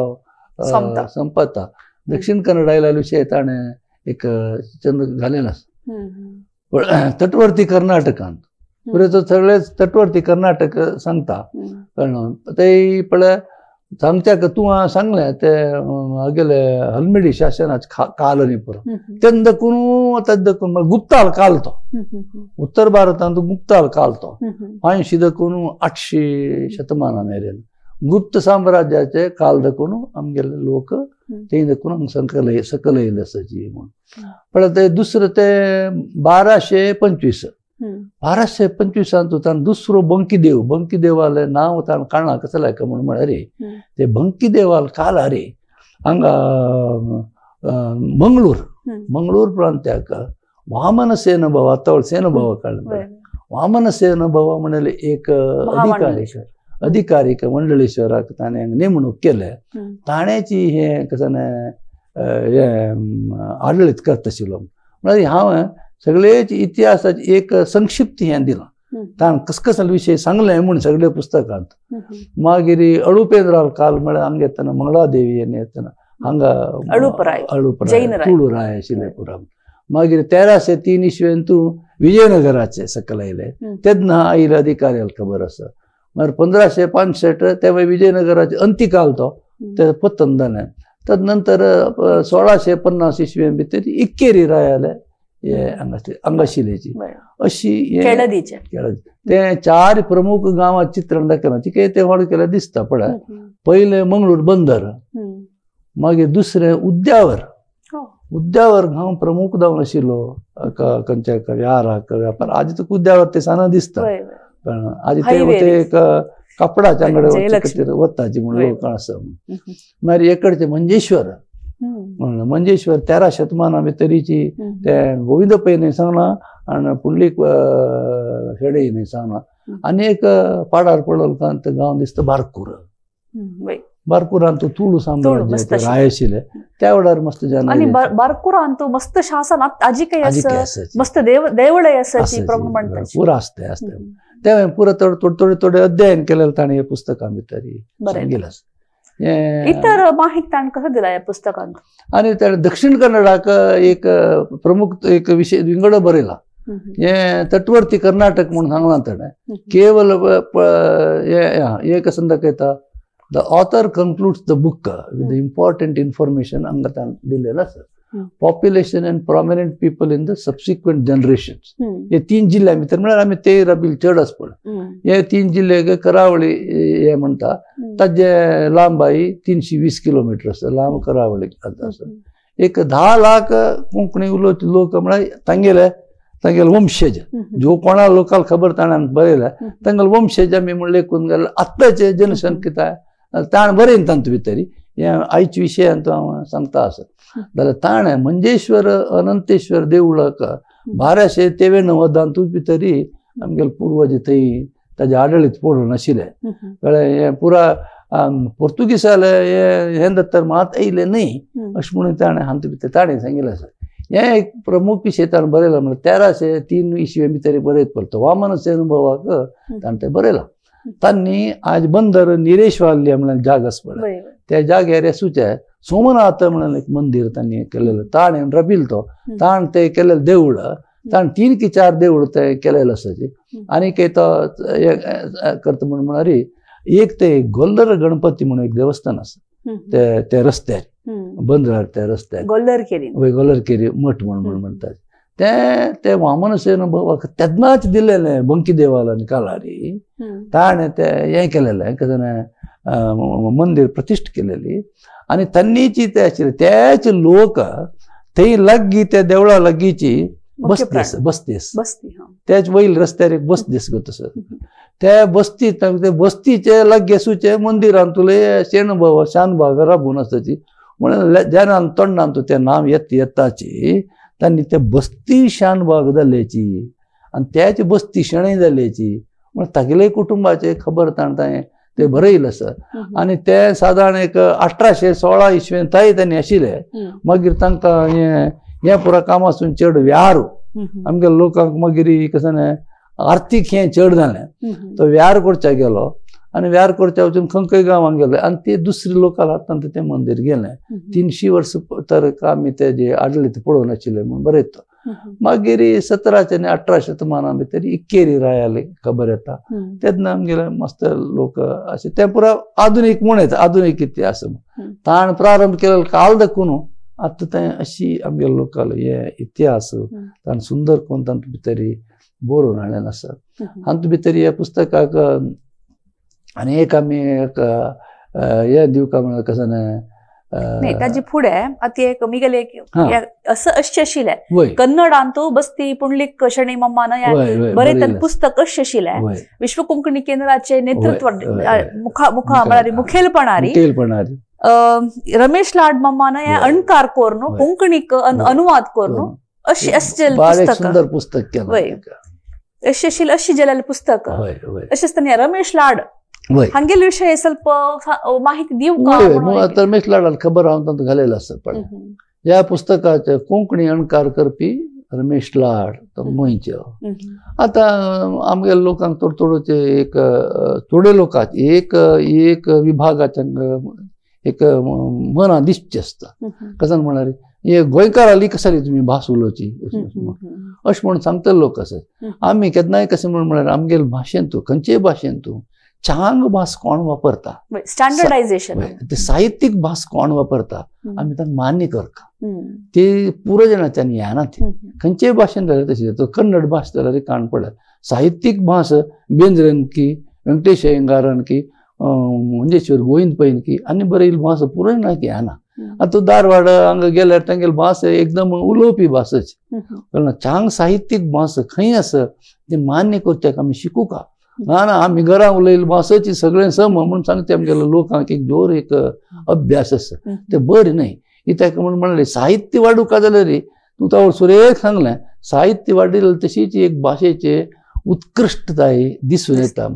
संपता. दक्षिण कन्नडा आयिल्ल्या विशय ताणें एक चंद्र घालेलो आसा. तटवर्ती कर्नाटकांत पुरे तो सगळे तटवर्ती कर्नाटक सांगता कळ्ळें ते पळय सांगच्याक तूं सांगलें ते हागेले हलमिडी शासनाचे काल न्ही पुरो तेन्ना देखून तेन्ना देखून गुप्ताल काल तो उत्तर भारतांत गुप्ताल काल तो 500 देखून 800 शतमाना मेरेन गुप्त साम्राज्याचे काल देखून आमगेले लोक ते देखून हांगा सकयल येयले आसाची म्हूण. पळय ते दुसरें ते 1225 1225 ताणें दुसरो बंकीदेव बंकीदेवालें नांव ताणें काडलां कसलें काय म्हूण म्हळ्यार ते बंकीदेवाल काल रे हांगा मंगळूर मंगळूर प्रांत्याक वामनसेन भव आतां सेनभव काडलें वामनसेन भव म्हणले एक अधिकारी अधिकारीक मंडळेश्वराक ताणें नेमणूक केलें ताणेंची हें कसं हें आडळीत करता आशिल्लो म्हळ्यार हांव सगळेच इतिहासाचे एक संक्षिप्त हें दिलां ताणें कसकसल विशय सांगलें म्हूण सगळे पुस्तकांत. मागीर अळुपेंद्राल काल म्हळ्यार हांगा येतना मंगळादेवी येतना हांगा अळुपराय तुळुराय आशिल्ले पुरा. मागीर 1303 इस्वेंतू विजयनगराचे सकयल आयले तेन्ना आयिल्ले अधिकाऱ्याक खबर आसा. मागीर 1565 ते विजयनगराचे अंतिकाल तो ते पतन जालें. तद नंतर 1650 इस्वे भितर इक्केरी रायाले हे हांगा शिलेची अशी केळदीचे ते चार प्रमुख गांवांत चित्रण दाखयलां तिका ते व्हड केलें दिसता पळय. पयलें मंगळूर बंदर, मागीर दुसरें उद्यावर उद्यावर गांव प्रमुख जावन आशिल्लो खंयच्या व्याराक व्यापार आज तुका उद्यावर ते साना दिसता आज ते एक कापडाच्या अंगडे वताची म्हूण लोक आसा. मागीर एकडचे मंजेश्वर मंजेश्वर 13 शतमाना भितरीची ते गोविंद पै न्हय सांगलां आनी पुंडलीक शेणै न्हय सांगलां. आनी एक पाडार पडलो गांव दिसता बारकूर बारकुरांत तुळू साम्राज्य राय आशिल्ले त्या वेळार मस्त जन आणि बारकुरांत मस्त शासन आजिकय आसा, मस्त देवळय आसाची प्रमाण पुरा आसता आसता. ते पुरा थोडे थोडे थोडे अध्ययन केलेलं ताणें हे पुस्तकां भितर सांगिल्लें आसा. इतर माहिती ताणें कसं दिला ह्या पुस्तकांत? आनी ताणें दक्षिण कन्नडाक एक प्रमुख एक विशय विंगड बरयला. हे तटवर्ती कर्नाटक म्हणून सांगलां ताणें. केवल हे कसं दाखयता, the author concludes the book with important information हांगा ताणें दिलेलं आसा. Population and prominent people in the subsequent generations. हे 3 जिल्ह्या भितर म्हळ्यार आमी तेरा बील चड आसा पळय, हे 3 जिल्हे करावळी हे म्हणटा ताजे लांबाई 320 किलोमिटर आसा, लांब करावळी आसा. एक 10 लाख कोंकणी उलोवपी लोक म्हळ्यार तांगेले तांगेले वंशज, जो कोणा लोकांक खबर ताणें बरयल्या तांगेले वंशज आमी म्हण लेखून गेले आत्ताचे जनसंख्या ताणें बरयन तातूंत भितर हे आयच्या विशयांत हांव सांगता आसा. जाल्यार ताणें मंजेश्वर अनंतेश्वर देवळाक 1293 वदांतूच भितरी आमगेले पुर्वज थंय ताजे आडळीत पडून आशिल्ले. कळ्ळें, हें पुरा पोर्तुगीसाले हें दत्तर मात येयलें न्हय अशें म्हणून ताणें हातूंत भितर ताणें सांगिल्लें आसा. हें एक प्रमुख विशय ताणें बरयला म्हळ्यार 1303 इसवे भितर बरयत पडटा वामनसेन भावाक ताणें तें बरयलां. तांणी आज बंदर निरेशवाल्य म्हणल्यार जाग आसा पळय त्या जाग्यार येसूचें सोमनाथ म्हणून एक मंदिर तांणी केलेलं, ताणें रबील तो ताण ते केलेलं देवूळ, ताण 3 की 4 देवूळ ते केलेलं आसाची. आनी तो करता म्हण म्हळ्यार एक ते गोल्लर गणपती म्हणून एक देवस्थान आसा ते त्या रस्त्यार बंदरार त्या रस्त्यार गोल्लरकेरी, वय गोल्लरकेरी मठ म्हणून म्हणटात ते ते वामनसेन भावाक तेन्नाच दिलेलें बंकी देवाला आनी कालारी ताणें ते हें केलेलें कशें मंदिर प्रतिश्ठ केलेली. आनी तांणीची ते आशिल्ले त्याच लोक थंय लागीं त्या देवळा लागींची बस्ती बस्ती त्याच वयल रस्त्यार एक बस दीस गो तसो त्या बस्ती ते बस्तीचे लागीं आसूचे मंदिरांतुले शेणभाव शानभाग राबून आसाची म्हणून जेन्ना तोंडांत तें नांव येत येताची तांणी ते बस्ती शानभाग जाल्याची आनी त्याच बस्ती शेणय जाल्याची म्हण तागेले कुटुंबाचे खबर ताणें ताणें ते बरयलें आसा. आनी ते सादारण एक 1816 इसवेन ताय तांणी आशिल्ले. मागीर तांकां हें हें पुरा कामासून चड व्यार आमगे लोकांक मागीर कशें न्हय आर्थीक हें चड जालें, तो व्यार करच्या गेलो आनी व्यार करच्या वचून खंय खंय गांवांक गेले आनी ते दुसरे लोकां हातान तें मंदीर गेलें. 300 वर्स तर आमी तेजे आडळीत पळोवन आशिल्ले म्हूण बरयता. मागीर 17 आनी 18 शतमाना भितर इक्केरी रायाली खबर येता तेन्ना आमगेले मस्त लोक अशें तें पुरा आधुनीक म्हूण येता, आधुनीक इतिहास ताण प्रारंभ केलेलो काल दाखोवन आतां तें अशी आमगेले लोकांलो हे इतिहास ताणें सुंदर करून तातूंत भितर बरोवन हाडलेलें आसा. हातूंत भितर ह्या पुस्तकाक आनी एक आमी एक हें दिवका म्हणल्यार कशें न्हय नाही ताजे फुडें आतां एक मिगेले असं अशें आशिल्लें कन्नडांतू बस्ती पुंडलीक शणै मम्मान बरयतन पुस्तक अशें आशिल्लें. विश्व कोंकणी केंद्राचे नेतृत्व मुखा म्हळ्यार मुखेलपणारी रमेश लाड मम्मान हे अणकार करून कोंकणीक अनुवाद करून अशें अशें सुंदर पुस्तक वय अशें आशिल्लें अशें जालेलें पुस्तक. अशें आसतना रमेश लाड हांगेले विशय ಸ್ವಲ್ಪ माहिती दिवं का? रमेश लाडान खबर हांव तांकां घालेलें आसा. पण ह्या पुस्तकाचे कोंकणी अणकार करपी रमेश लाड तो गोंयचो. आतां आमगे लोकांक थोडे थोडे एक थोडे लोकांक एक एक विभागाच्या एक मनां दिसचें आसता. कशें म्हळ्यार हे गोंयकाराली कशाली तुमी भास उलोवची अशें म्हूण सांगतले लोक आसात. आमी केन्नाय कशें म्हूण म्हळ्यार आमगेले भाशेन तूं खंयचेय भाशेन तूं चांग भास कोण वापरता, स्टँडर्डायझेशन, ते साहित्यीक भास कोण वापरता आमी तांकां मान्य करता. ते पुरो जाणांच्यान येना ती खंयचेय भाशेन जाल्यार तशी. तो कन्नड भास जाल्यार काण पडल्यार साहित्यीक भास बेंद्रन की वेंकटेश अय्यंगारान की मंजेश्वर गोविंद पैन की आनी बरयल्ली भास पुरो जाणांक येना. आतां धारवाड हांगा गेल्यार तांगेली भास एकदम उलोवपी भासच. कारण चांग साहित्यीक भास खंय आसा ते मान्य करच्याक आमी शिकूका ना ना आमी घरां उलयली भासची सगळें सम म्हणून सांगता आमगेल्या लोकांक एक जोर एक अभ्यास आसा ते बरें न्हय. कित्याक म्हूण म्हणलें साहित्य वाडूका जाल्यार तूं तो सुरेख सांगलें साहित्य वाडिल्लें तशीच एक भाशेचे उत्कृश्टताय दिसून येता.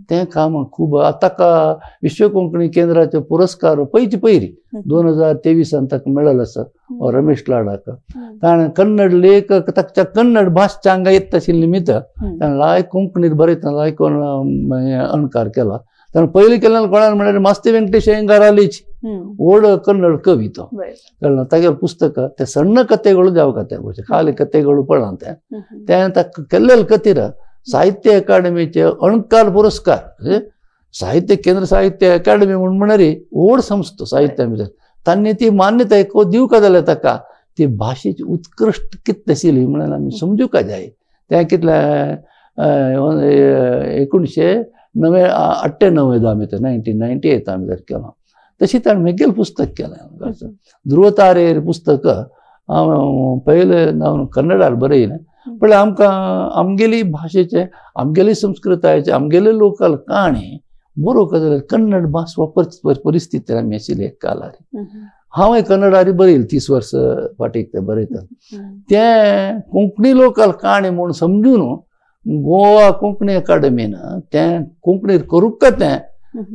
तें काम खूब ताका विश्व कोंकणी केंद्राचे पुरस्कार पयचे पयरी 2023 ताका मेळ्ळो आसा रमेश लाडाक. ताणें कन्नड लेखक ताच्या कन्नड भास चांगा येता आशिल्ली निमित्त ताणें लायक कोंकणीत बरयतना लायक अणकार केला. ताणें पयलीं केल्ल्यान कोणाक म्हळ्यार मास्ती वेंकटेश अय्यंगारालीच व्हड कन्नड कवी तो कळ्ळें. तागेलें पुस्तक ते सಣ್ण कथेಗಳು जाव कथे खाली कथेಗಳು पळोवन तें तें ताका केल्लेले खातीर साहित्य अकादमीचे अणकार पुरस्कार साहित्य केंद्र साहित्य अकादमी म्हूण म्हणरी व्हड संस्था साहित्या भितर तांणी ती मान्यताय दिवका जाल्यार ताका ती भाशेची उत्कृश्ट कितली आशिल्ली म्हणून आमी समजुका जाय. तें कितलें 1998 आमी 1998 आमी जर केलां तशी ताणें म्हगेलें पुस्तक केलें ध्रुवतारेर पुस्तक हांव पयलें हांव कन्नडार बरयलें पण आमकां आमगेली भाशेचे आमगेली संस्कृतायेचे आमगेले लोकल काणी बरोवंक जाल्यार कन्नड भास वापरची परिस्थिती आमी आशिल्ली एक काळार. हांवें कन्नडारी बरयलें 30 वर्सां फाटीक तें बरयता तें कोंकणी लोकल काणी म्हूण समजून गोवा कोंकणी अकादमीन तें कोंकणीर करूंक का तें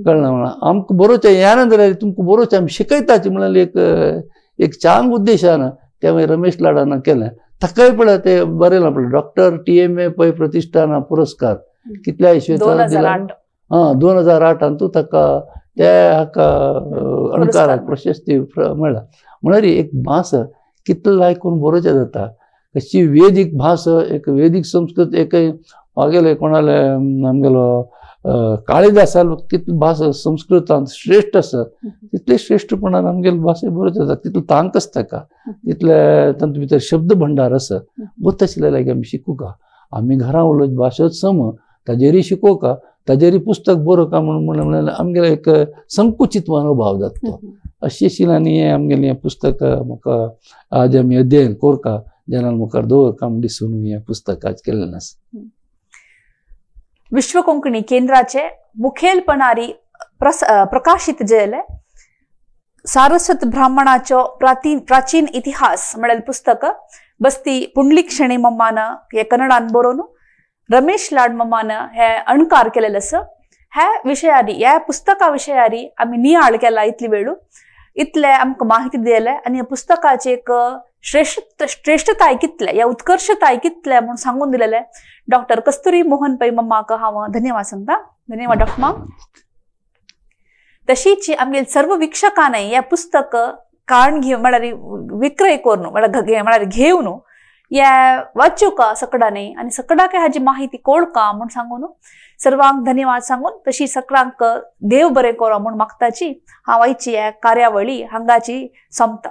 कळना म्हणा आमकां बरोवचें येना जाल्यार तुमकां बरोवचें आमी शिकयताची म्हणल्यार एक एक चांग उद्देशान तें मागीर रमेश लाडान केलें. ताकाय पळय तें बरयलां पळय डॉक्टर TMA Pai प्रतिष्ठान पुरस्कार कितल्या इस्वेंत दिला 2008 तूं ताका ते हाका अणकाराक प्रशस्ती मेळ्ळा. म्हळ्यार एक भास कितलो लायक करून बरोवचें जाता कशी वेदीक भास एक वेदीक संस्कृत एक मागेले कोणाले आमगेलो काळिदासाल कितली भास संस्कृतांत श्रेश्ठ आसा तितले श्रेश्ठपणान आमगेले भाशे बरोवचें जाता तितलो तांक आसता ताका तितले तातूंत भितर शब्द भंडार आसा गोत आशिल्ले लागीं आमी शिकूंक आमी घरां उलोवची भाशेच सम ताजेरय शिकोवका ताजेरय पुस्तक बरोवका म्हणून म्हणल्यार आमगेलो एक संकुचीत मनोभाव जाता तो अशें आशिल्लें. आनी हें आमगेलें हें पुस्तक म्हाका आज आमी अध्ययन कोरका जनां मुखार दवरका म्हूण दिसून हें पुस्तक आज केल्लें आसा. विश्व कोंकणी केंद्राचे मुखेलपणारी प्रकाशित जेले सारस्वत ब्राह्मणाचो प्राचीन इतिहास म्हळ्यार पुस्तक बस्ती पुंडलीक शेणी मम्मान हे कन्नडान बरोवन रमेश लाड मम्मान हे अणकार केलेले आसा. ह्या विशयारी ह्या पुस्तका विशयारी आमी नियाळ केला इतली वेळू इतले आमकां माहिती दिले आनी ह्या पुस्तकाचे एक श्रेष्ठताय कितले या उत्कर्षताय कितले म्हूण सांगून दिलेले डॉक्टर कस्तुरी मोहन पै मम्माक हांव धन्यवाद सांगता. धन्यवाद डॉक्टर माम. तशीच आमगे सर्व वीक्षकांनी ह्या पुस्तक काण घेवन म्हळ्यार विक्रय करून म्हळ्यार घेवन ह्या वाचूका सकडांनी आनी सकडाक हाजी माहिती कोळका म्हूण सांगून सर्वांक धन्यवाद सांगून तशी सकडांक देव बरें करो म्हूण मागताची हांव आयची ह्या कार्यावळी हांगाची सोंपता.